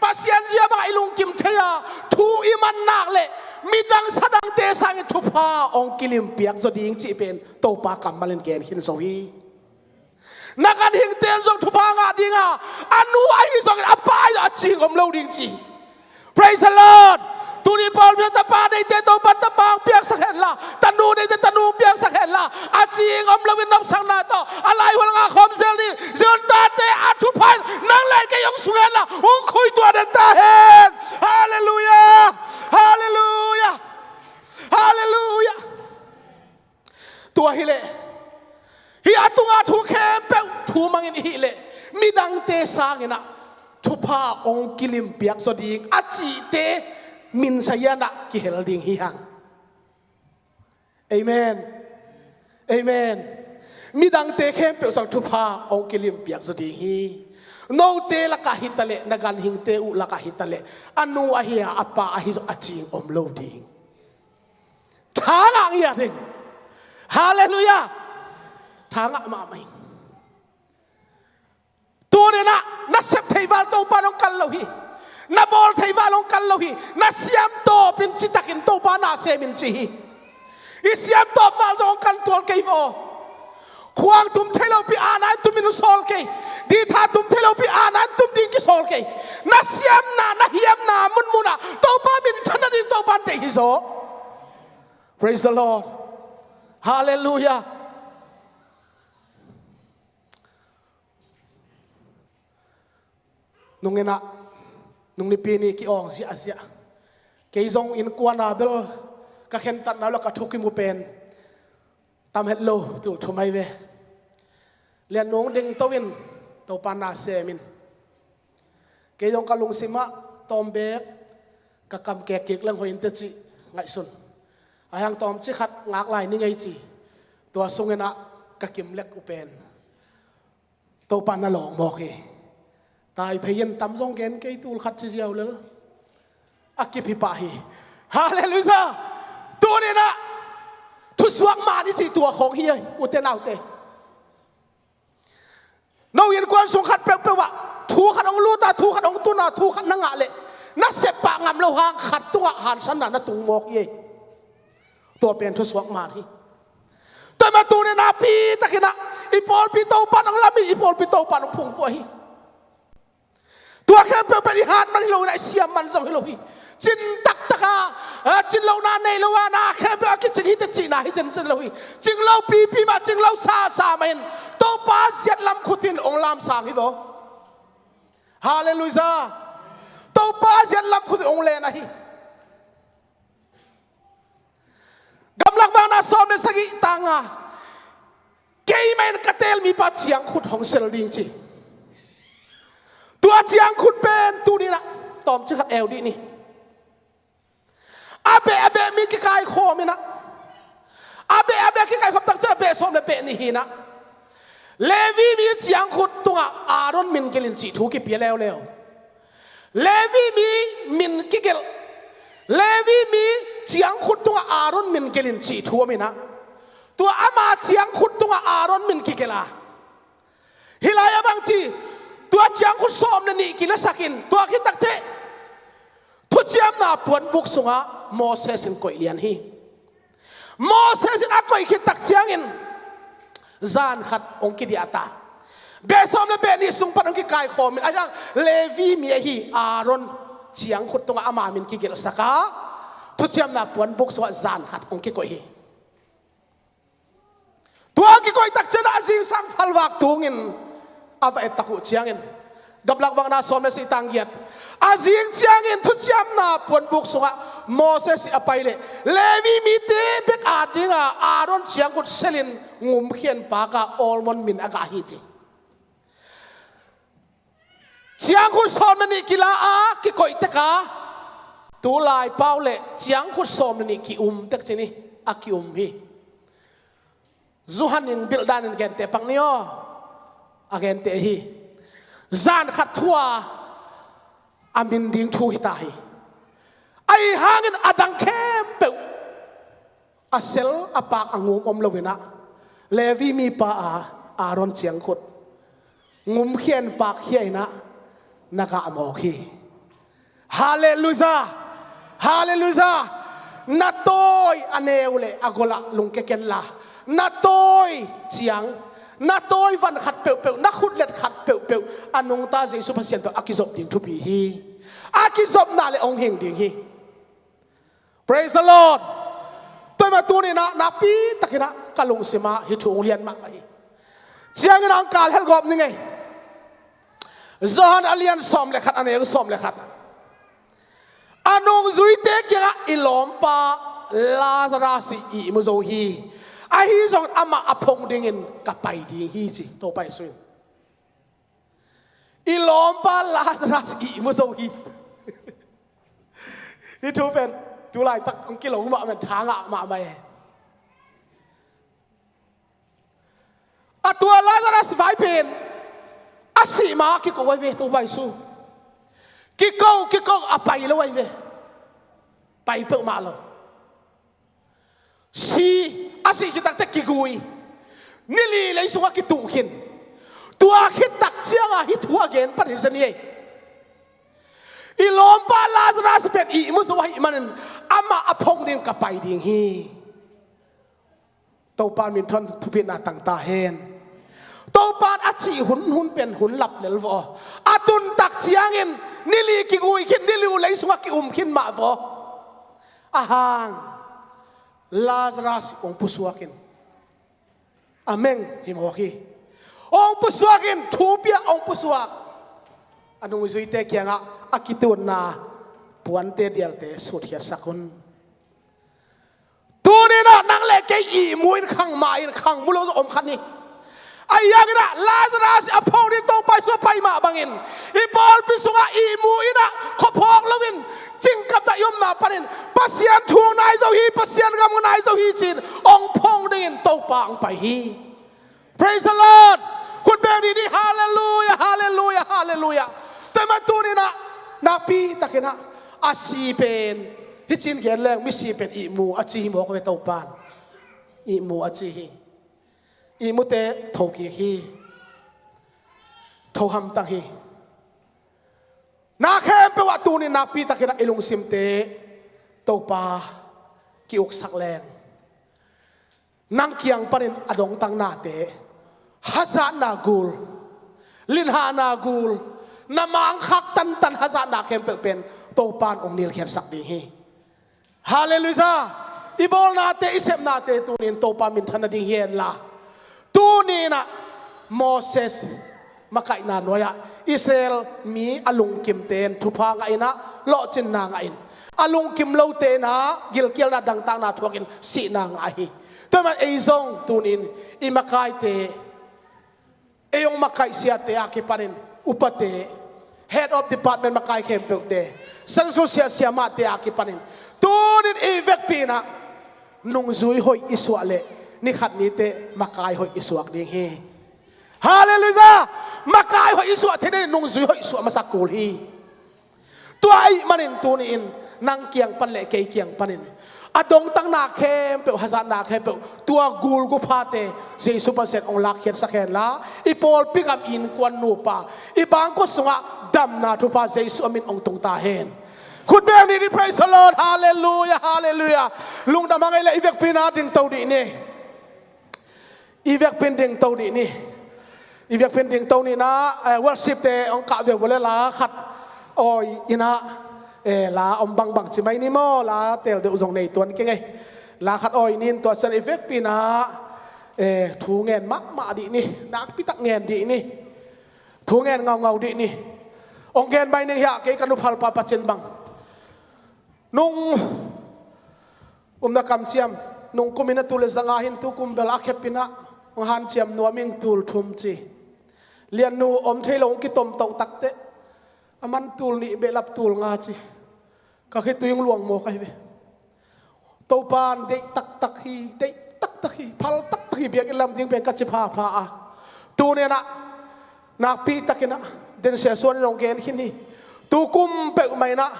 Pasian zia bangah i lungkim thei a, thu i man nak le midang sadangte sangin thupha hong kilimpiak zaw ding cih pen Topa kammal in gen khin zo hi. Na ganhingte in zong thupha ngah ding a, a nu ahi zongin a pa ahi zong a cing om lo ding ci. Praise the Lord. Tuni pawlpi tapa neite Topan tapa hong piaksak henla, tanu neite tanu hong piaksak henla, a cing om loin nopsakna tawh, a laihual ngah khawm zel ding Zion tate a thupha in nang le kei hong sung henla, hong khuituah den ta hen. Halleluiah. Halleluiah. Halleluiah. Tua hileh, hih a tunga thu khempeuh thu mangin i hih leh, midangte sanginah thu pha hong kilimpiak zaw ding a cihte minsa hianah kihel ding hi hang. Amen. Amen. Midangte khempeuh sang thupha hong kilimpiak zaw ding hi. Note lakah hi taleh, na ganhingte uh lakah hi taleh, a nu ahi a, a pa ahi zong a cing om lo ding. Thangah ngiat ding. Halleluiah. Thangah mahmah ing. Tuninah na sep theihval Topa in hong kal lo hi. Na bawl theihval hong kal lo hi. Na siamtawpin citakin Topa na semin ci hi. I siamtawpval zong hong kan tual kei vaw. Khuang tum thei lopi ana in tumin hong sawl kei. Ditha tum thei lopi ana in tum ding kisawl kei. Na siamna, na hiamna munmunah Topa minthanna ding Topa in deih hi zaw. Praise the Lord. Halleluiah. Nunginah, nung nipi ni ki-awng ziahziah. Kei zong innkuana bel ka khentatna uh la ka thukim uh pen tam het lo, tul thum ai ve. Lian nung ding to in, Topa na semin. Kei zong ka lungsimah tawm beek ka kam kek kik leng hoih inteh cih ngaihsun. Ahi hang tawmcik khat ngak lai ni ngei ci. Tua sunginah ka kim lek uh pen Topa na lawk mawk hi. Tai phei in tam zong gen kei, tul khat ci ziau lel. A kip hi pah hi. Halleluiah. Tuninah thusuak man i cih tua khawng hi, ute naute. No innkuan sung khat peuhpeuh ah thu khat hong lut a, thu khat hong tun a, thu khat na ngah leh na sep pah ngam lo hang khat tungah hansanna na tung mawk hi. Tua pen thusuak man hi. Tua mah tuninah pi takinah i pawlpi Topa in hong lam hi, i pawlpi Topa in hong phungvuah hi. Tua khempeuh pen i hat man hi lo inah, i siam man zong hi lo hi. Cin taktaka, a, cin lohna nei lo a, na khempeuh a kicing hi teh cihna hi zenzen lo hi. Cing lo pipi mah, cing lo sasa mah in Topa ziat lam khut in hong lamsang hi vaw. Halleluiah. Topa ziat lam khut in hong len ahi. Gamlak Vakna sawm le sagih, tang nga. Keimah in ka teel mipa ciangkhut hong sel ding ci. Tua ciangkhut pen tuninah tawmcik khat eu dih ni. A beh a beh mi kikaikhawm inah, a beh a beh kikaikhawm takciang a beh sawm le beh nih hi inah, Levi mi ciangkhut tungah Aaron min gelh in cih thu kipia leuleu. Levi mi min kigelh, Levi mi ciangkhut tungah Aaron min gelh in cih thu om inah, tua ama ciangkhut tungah Aaron min kigelh a, hih lai-ah bang ci, tua ciangkhut sawm le nih kilasak in, tua khit takciang thuciamna puanbuk sungah Moses in koih lian hi. Moses in a koih khit tak ciangin zan khat hong kidiah ta. Beh sawm le beh nih sung pan hong kikaikhawm in, ahi hang Levi mi ahi Aaron ciangkhut tungah ama min kigelhsak a, thuciamna puanbuk sungah zan khat hong kikoih hi. Tua hong kikoih tak ciangin a zingsang phalvak tungin a va et tak uh ciangin, Gamlak Vakna sawm le sagih, tang giat. A zing ciangin thuciamna puanbuk sungah Moses i a pai leh Levi mite bek a dinga Aaron ciangkhut selin ngumkhian paka almond min a gah hi ci. Ciangkhut sawm le nih kila a kikoih tek a, tulai pau le ciangkhut sawm le nih ki-um tek ci ni, a ki-um hi. Zu han in bilh danin gente pak ni aw. A gente hi. Zan khat thu a a min ding thu hi ta hi. Ahi hangin a dang khempeuh a sel a pak a ngum om lo inah, Levi mipa a Aaron ciangkhut ngumkhian pakkhia inah na gah mawk hi. Halleluiah. Halleluiah. Na tawi a neu le a golah lungke kenla, na tawi ciang, na tawi van khat peuhpeuh, na khutlet khat peuhpeuh a nungta Jesu Pasian tawh a kizop ding thupi hi. A kizopna le hong hing ding hi. Praise the Lord. Tua mah tuninah nakpi takinah ka lungsimah hih thu hong lian mahmah hi. Ciangin hong kal helgawp ni ngei. Johan a lian sawm le khat, a neu sawm le khat. A nungzuite kiangah i lawmpa Lazarus i ihmu zo hi. Ahi zongin amah a phong dingin ka pai ding hi ci. Topa Jesu in I lawmpa Lazarus ihmu zo hi. Hih thu pen tu laitak hong kilo mahmah, tha ngah mahmah e. A tua Lazarus vai pen a sih ma kiko ai ve, Topa Jesu. Kiko, kiko a pai lo ai ve. Pai peuhmah lo. Si, a sih khit takteh kigui. Ni li lei sungah kituh khin. Tua khit tak ciangah hih thu a gen pan hi zen hi ei. I lawmpa Lazarus pen ihmu zo ahih manin amah a phong ding ka pai ding hi. Topa min thon thupitna tang ta hen. Topa a cih hun, hun pen hun lap lel vaw. A tun tak ciangin ni li kigui khin, ni li uh lei sungah ki-um khin mah vaw. Ahang Lazarus hong pusuakin a meng hi mawk hi. Hong pusuakin thu piak hong pusuak. A nungzuite kiangah a kitunna puante dialte sutkhiatsak un. Tuninah nang le kei ihmu in khang ma in khang mu lo zong om khat ni. Ahi hanginah Lazarus a phong ding Topa Jesu a pai mah bangin i pawlpi sungah ihmu inah khuaphawk loin cingkapna i omna panin Pasian thu nai zo hi, Pasian gam nai zo hi ci-in hong phong dingin Topa hong pai hi. Praise the Lord. Khut beng dih ni. Halleluia, halleluia, halleluia. Tua mah tuninah nakpi takinah a si pen, hih ci-in gen leng misi pen ihmu a ci hi mawk ve, Topan ihmu a ci hi. Ihmute thokik hi. Tho hamtang hi. Na khempeuh ah tunin nakpi takinah i lungsimte Topa ki-uksak leng, nang kiang panin a dongtang nate, hazatna gul, linhahna gul, na mangkhak tantan hazatna khempeuh pen Topan hong nilkhiatsak ding hi. Halleluia. I bawlnate, i sepnate tunin Topa minthan nading hi henla, tuninah Moses makaihna nuai-ah Israel mi a lungkimte in thupha ngah inah lawhcinna ngah in, a lungkim lote inah gilkialna dangtakna thuakin sihna ngah hi. Tua mah ei zong tunin i makaite, ei hong makaihsiate a kipanin upate, head of department makai khempeuhte, Sunday school siahsiamahte a kipanin tunin i vekpi inah nungzui hoih i suah leh nikhat niteh makai hoih i suak ding hi. Halleluia. Makai hoih i suah thei nading nungzui hoih suah masak kul hi. Tua ahih manin tuni-in nang kiang pan le kei kiang panin a dongtangna khempeuh, hazatna khempeuh, tua gulguphate Jesu Pasian hong lakkhiatsak henla, i pawlpi gam, innkuan, nupa, i bangkua sungah damna thupha Jesu a min hong tung ta hen. Khut beng dih ni. Praise the Lord. Halleluia, halleluia. Lungdam a ngei le i vekpi inah dingto dih ni. I vekpi in dingto dih ni. I vekpi in dingto ni inah, eh, worship te hong kah veu vua le la khat awi inah, eh, la om bangbang ci mai ni maw, la teel deuh zong nei tuan kei ngei. La khat awi ni in tua ciang i vekpi inah, eh, thu ngen mahmah dih ni, nakpi tak ngen dih ni. Thu ngen ngaungau dih ni. Hong gen mai ning hiah, kei ka nuphalpa pacin bang. Nung umna kamciam, nung kum inah tul le zanga hi in, tukum bel a khep inah hong hanciam nuam ing, tul thum ci. Liannu om thei lo hong kitomtoh takteh a man tul nih behlap tul nga ci. Ka khitui hong luang mawk ahi ve. Topan deih taktak hi, deih taktak hi, phal taktak hi, biakinn lam ding pen ka ci phapha a. Tuninah nakpi takinah den sia suan in hong gen khin hi. Tukum peuhmah inah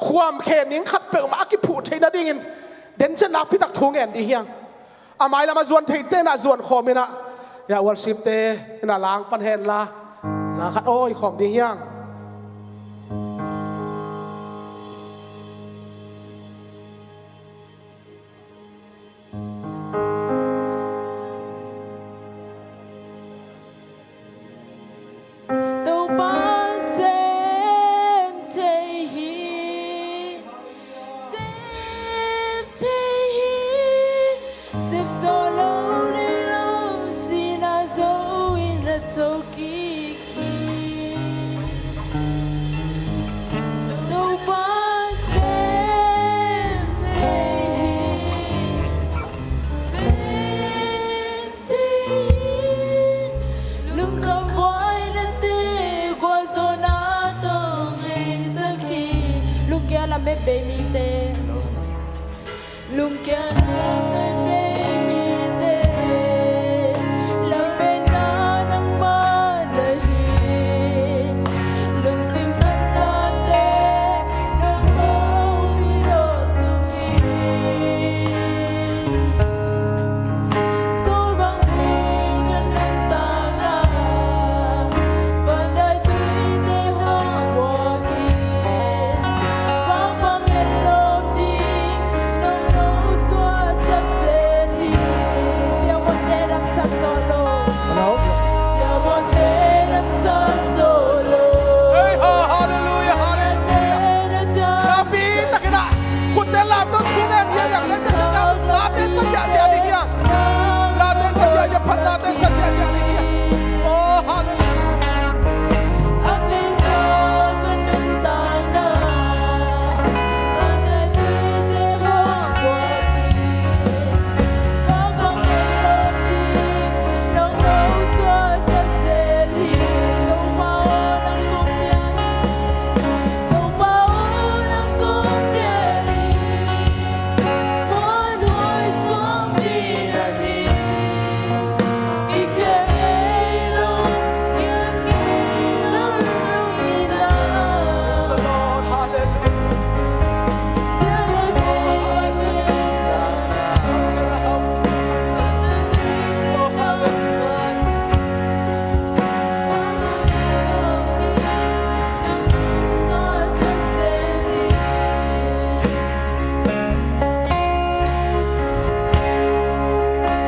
khuam khe ning khat peuhmah a kiphuh theih nadingin den sia nakpi tak thu ngen dih hiang. A mailam a zuan theite inah zuan khawm inah, ya, worship te inah la hong pan henla, la khat awi khawm dih hiang. Topa sem thei hi, sem thei hi, sem zo lo le lo, sihna zo in a thokik hi. Topa sem thei hi, sem thei hi, lungkham buaina te kua Hei, ha, halleluia, halleluia. Nakpi takin ah khutte lamto, thu ngen hiang hiang, late sagiahziah ding hiang. Late sagiahziah, phatnate sagiahziah ding hiang. Oh, halleluia.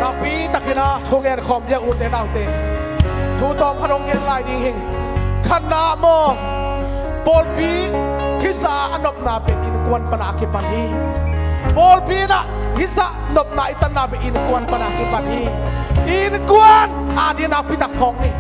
Nakpi takin ah thungen khawm diak, ute naute. Thu tawm khat hong gen lai ding hi. Khatna maw, pawlpi hisa a nopna pen innkuan pana a kipan hi. Pawlpi in ah hisa nopna i tanna pen innkuan pana a kipan hi. Innkuan adingin nakpi tak thawng ni.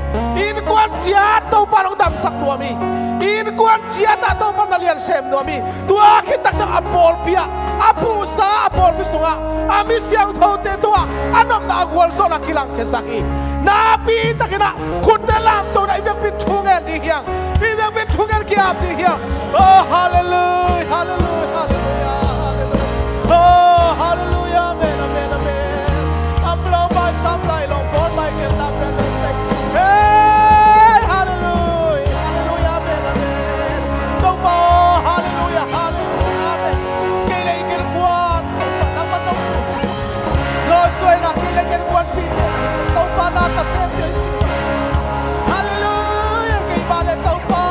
Innkuan ciat Topa in hong damsak nuam hi. Innkuan ciat ah Topa in na lian sem nuam hi. Tua khit tak ciang a pawlpi ah, a phuhsa a pawlpi sungah a mi siangthote tungah a nopna a gualzawhna kilangkhiasak hi. Nakpi takin ah khutte lamto in ah i biakpi in thu ngen ding hiang. I biakpi in thu ngen ki-ap ding hiang. Oh, halleluia, halleluia, halleluia, halleluia. Oh, halleluia, amen, amen, amen. Amlo mai, samlai lo, pawl mai, gen lap, gen lap, sek. Hey, halleluia, halleluia, amen, amen. Topa, halleluia, halleluia, amen. Kei le i innkuan Topa nangmah nong, zawhsuaina kei le ka innkuanpihte Topa na ka sem ding ci. Halleluia, keimah le Topa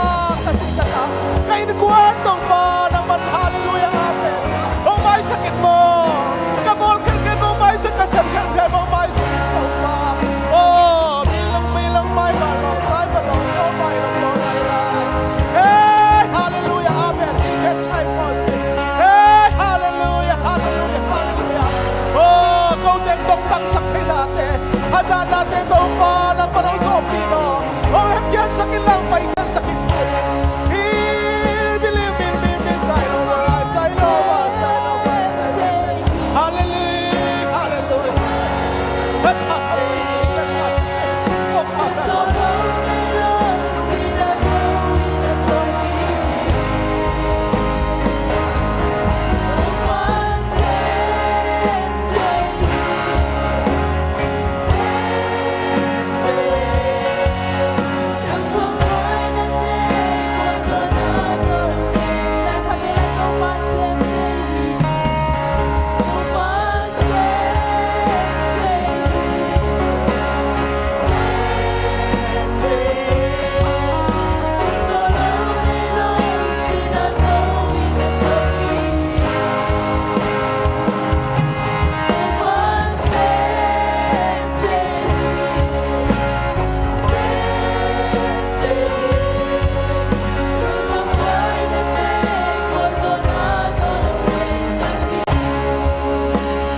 ka cih tak a, ka innkuan Topa nangmah, halleluia, amen. Hong maisak in maw. Ka bawl khelkhel maw, hong maisak, ka sem khelkhel maw, hong maisak in Topa. Oh, mi lang, mi lang, mai, mai, long, sai, pa, long, long, mai, long, long, lai, lai. Hey, halleluia, amen. He can try for us. Hey, halleluia, halleluia, halleluia. Oh, ko teng dong tangsak thei nate, hazat nate Topa nangmah nong sawpih lo. Oh, hemkhiatsak in lang, paikhiatsak in. Hi, bili, bili, bili, sai lo, sai lo, sai lo, sai lo. Halleluia, halleluia.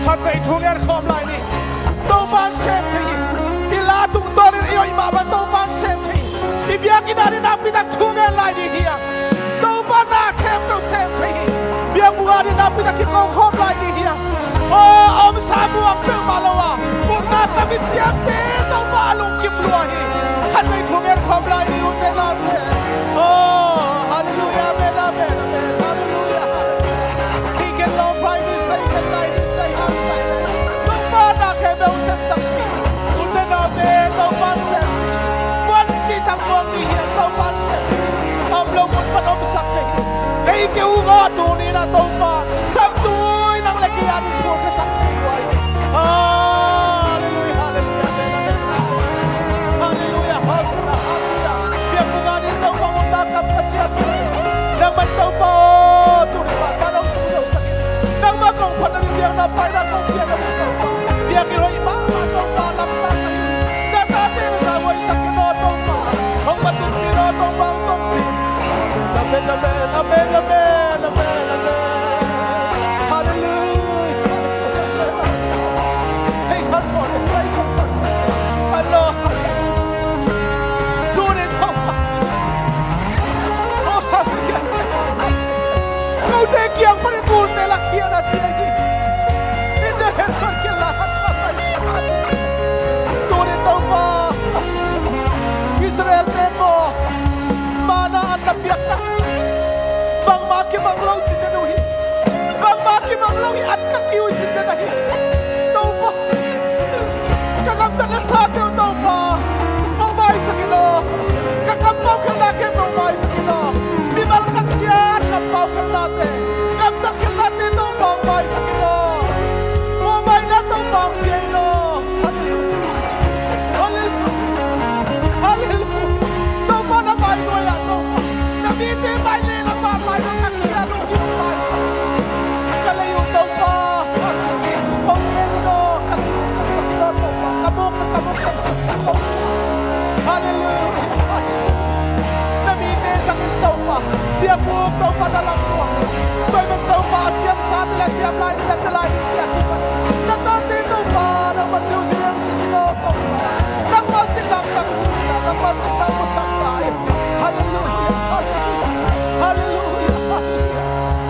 Khat vei thu ngen khawm lai ni. Topa in sem thei hi. I la tungtawnin i hoih mah bang Topa in sem thei hi. I biakinn adingin nakpi tak thu ngen lai ding hi hang. Topa in na khempeuh sem thei hi. Biakbuk adingin nakpi tak kiko khawm lai ding hi hang. Aw, a omsa muang peuhmah lo a, utna tami ciamte Topa a lungkim lua hi. Khat vei thu ngen khawm lai ni, ute naute. Aw, halleluia, amen, amen, amen, halleluia, halleluia. Hi gen lo, fai ni, sai gen lai ni, sai Ei keu uh a, tuni-in ah Topa, Sangtu in nang le kei a ding phulkhiasak thei uh hi. Halleluia, halleluia, amen, amen, amen. Halleluia, hosanna, halleluia. Biakbuk adingin Topa, upna kam ka ciam hi. Nangman Topa aw, tuni mah ka nong sung zosak hi. Nangmah kong phatna ding biakna paina kong piakna ding Topa, biakinn hoih mahmah Topa lamkal ka hi. Na tate ka sa huaisak ken aw Topa. Hong patunpih in aw Topa, hong tonpih. Amen, amen, amen, amen, amen, amen. Halleluia. Hei, halleluia. Halleluia. Tuni Topa. Oh, halleluia. Kote kiang panin gulte lakkhiatna ci hi. In the head of the Lord. Tuni Topa, Israel-te maw, manna an na piak tak, bangmah kimang lo ci zen uh hi. Bangmah kimang lo hi, an ka kiu hi ci zen ahi. Topa, ka gamtatna sate uh Topa, hong maisak in aw. Ka kampau khelhna khempeuh hong maisak in aw. Mimal khat ciat kampau khelhnate, gamtat khelhnate Topa hong maisak in aw. Muanhuaina Topa hong pia in aw. Halleluia. Halleluia. Halleluia. Topa na mai nuai-ah Topa, na mite mai le nangmah mai nuai-ah ka khial uh hi maisak. Ka lei uh Topa, hong en in aw, ka lei uh kamsak in aw Topa, ka muk uh ka muk kamsak in aw Topa. Halleluia. Na mite zangin Topa, biakbuk Topa na lamluang hi. Tua ahih manin Topa, a ciamsate le a ciamlaite le a pelaite a kipan na tate Topa, nangmah ziau zing sik in aw Topa. Nangmah sihna tang sik in, nangmah sihna musak ta in. Halleluia, halleluia, halleluia,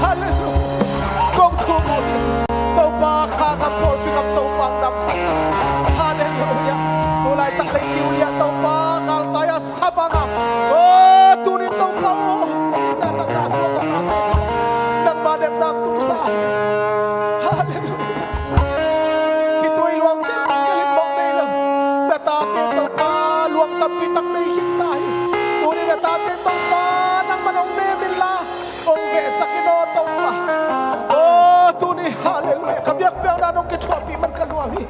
halleluia. Kong thum uh hi. Topa, kha gam pawlpi gam Topa hong damsak. Halleluia. Tulaitak lei kiu liah Topa, galtai-a sa bangah, aw, tuni Topa aw, sihna na ta thuak a kha nangmah depna hong tung ta. Halleluia. Khitui luang kelkel in mawk nei lo. Na tate Topa luang tampi tak nei khin ta hi. Tuni na tate Topa nangman hong nem inla, hong vehsak in aw Topa. Aw, tuni, halleluia, ka biakpiakna nong kithuahpih man ka lua hi.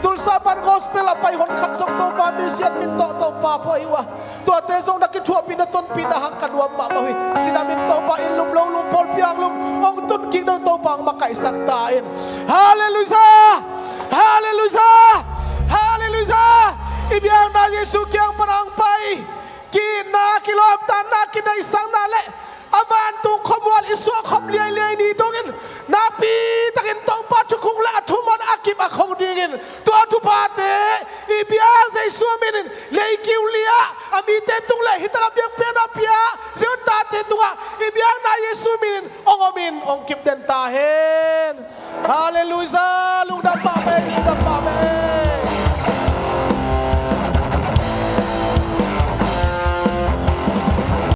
Tulsa pan gospel a pai hon khat zong Topa, misiat min tawh Topa pua hi uh a, tuate zong na kithuahpih na tonpihna hang ka nuam mahmah uh hi. Cinah min Topa, inn lum lo lum, pawlpi hang lum, hong tun kik dong Topa hong makaihsak ta in. Halleluia! Halleluia! Halleluia! I biakna Jesu kiang pan hong pai, ki-itna, kilawmtatna, kineihsakna le a vantung khuamual i suahkhop liailiai ni dongin nakpi takin Topa thukhuk le a thuman a kip a kho dingin tua thuphate i biak Jesu minin lei kiu liah a mite tung le hi takah biakpiakna pia Zion tate tungah i biakna Jesu minin hong om in hong kip den ta hen. Halleluia. Lungdam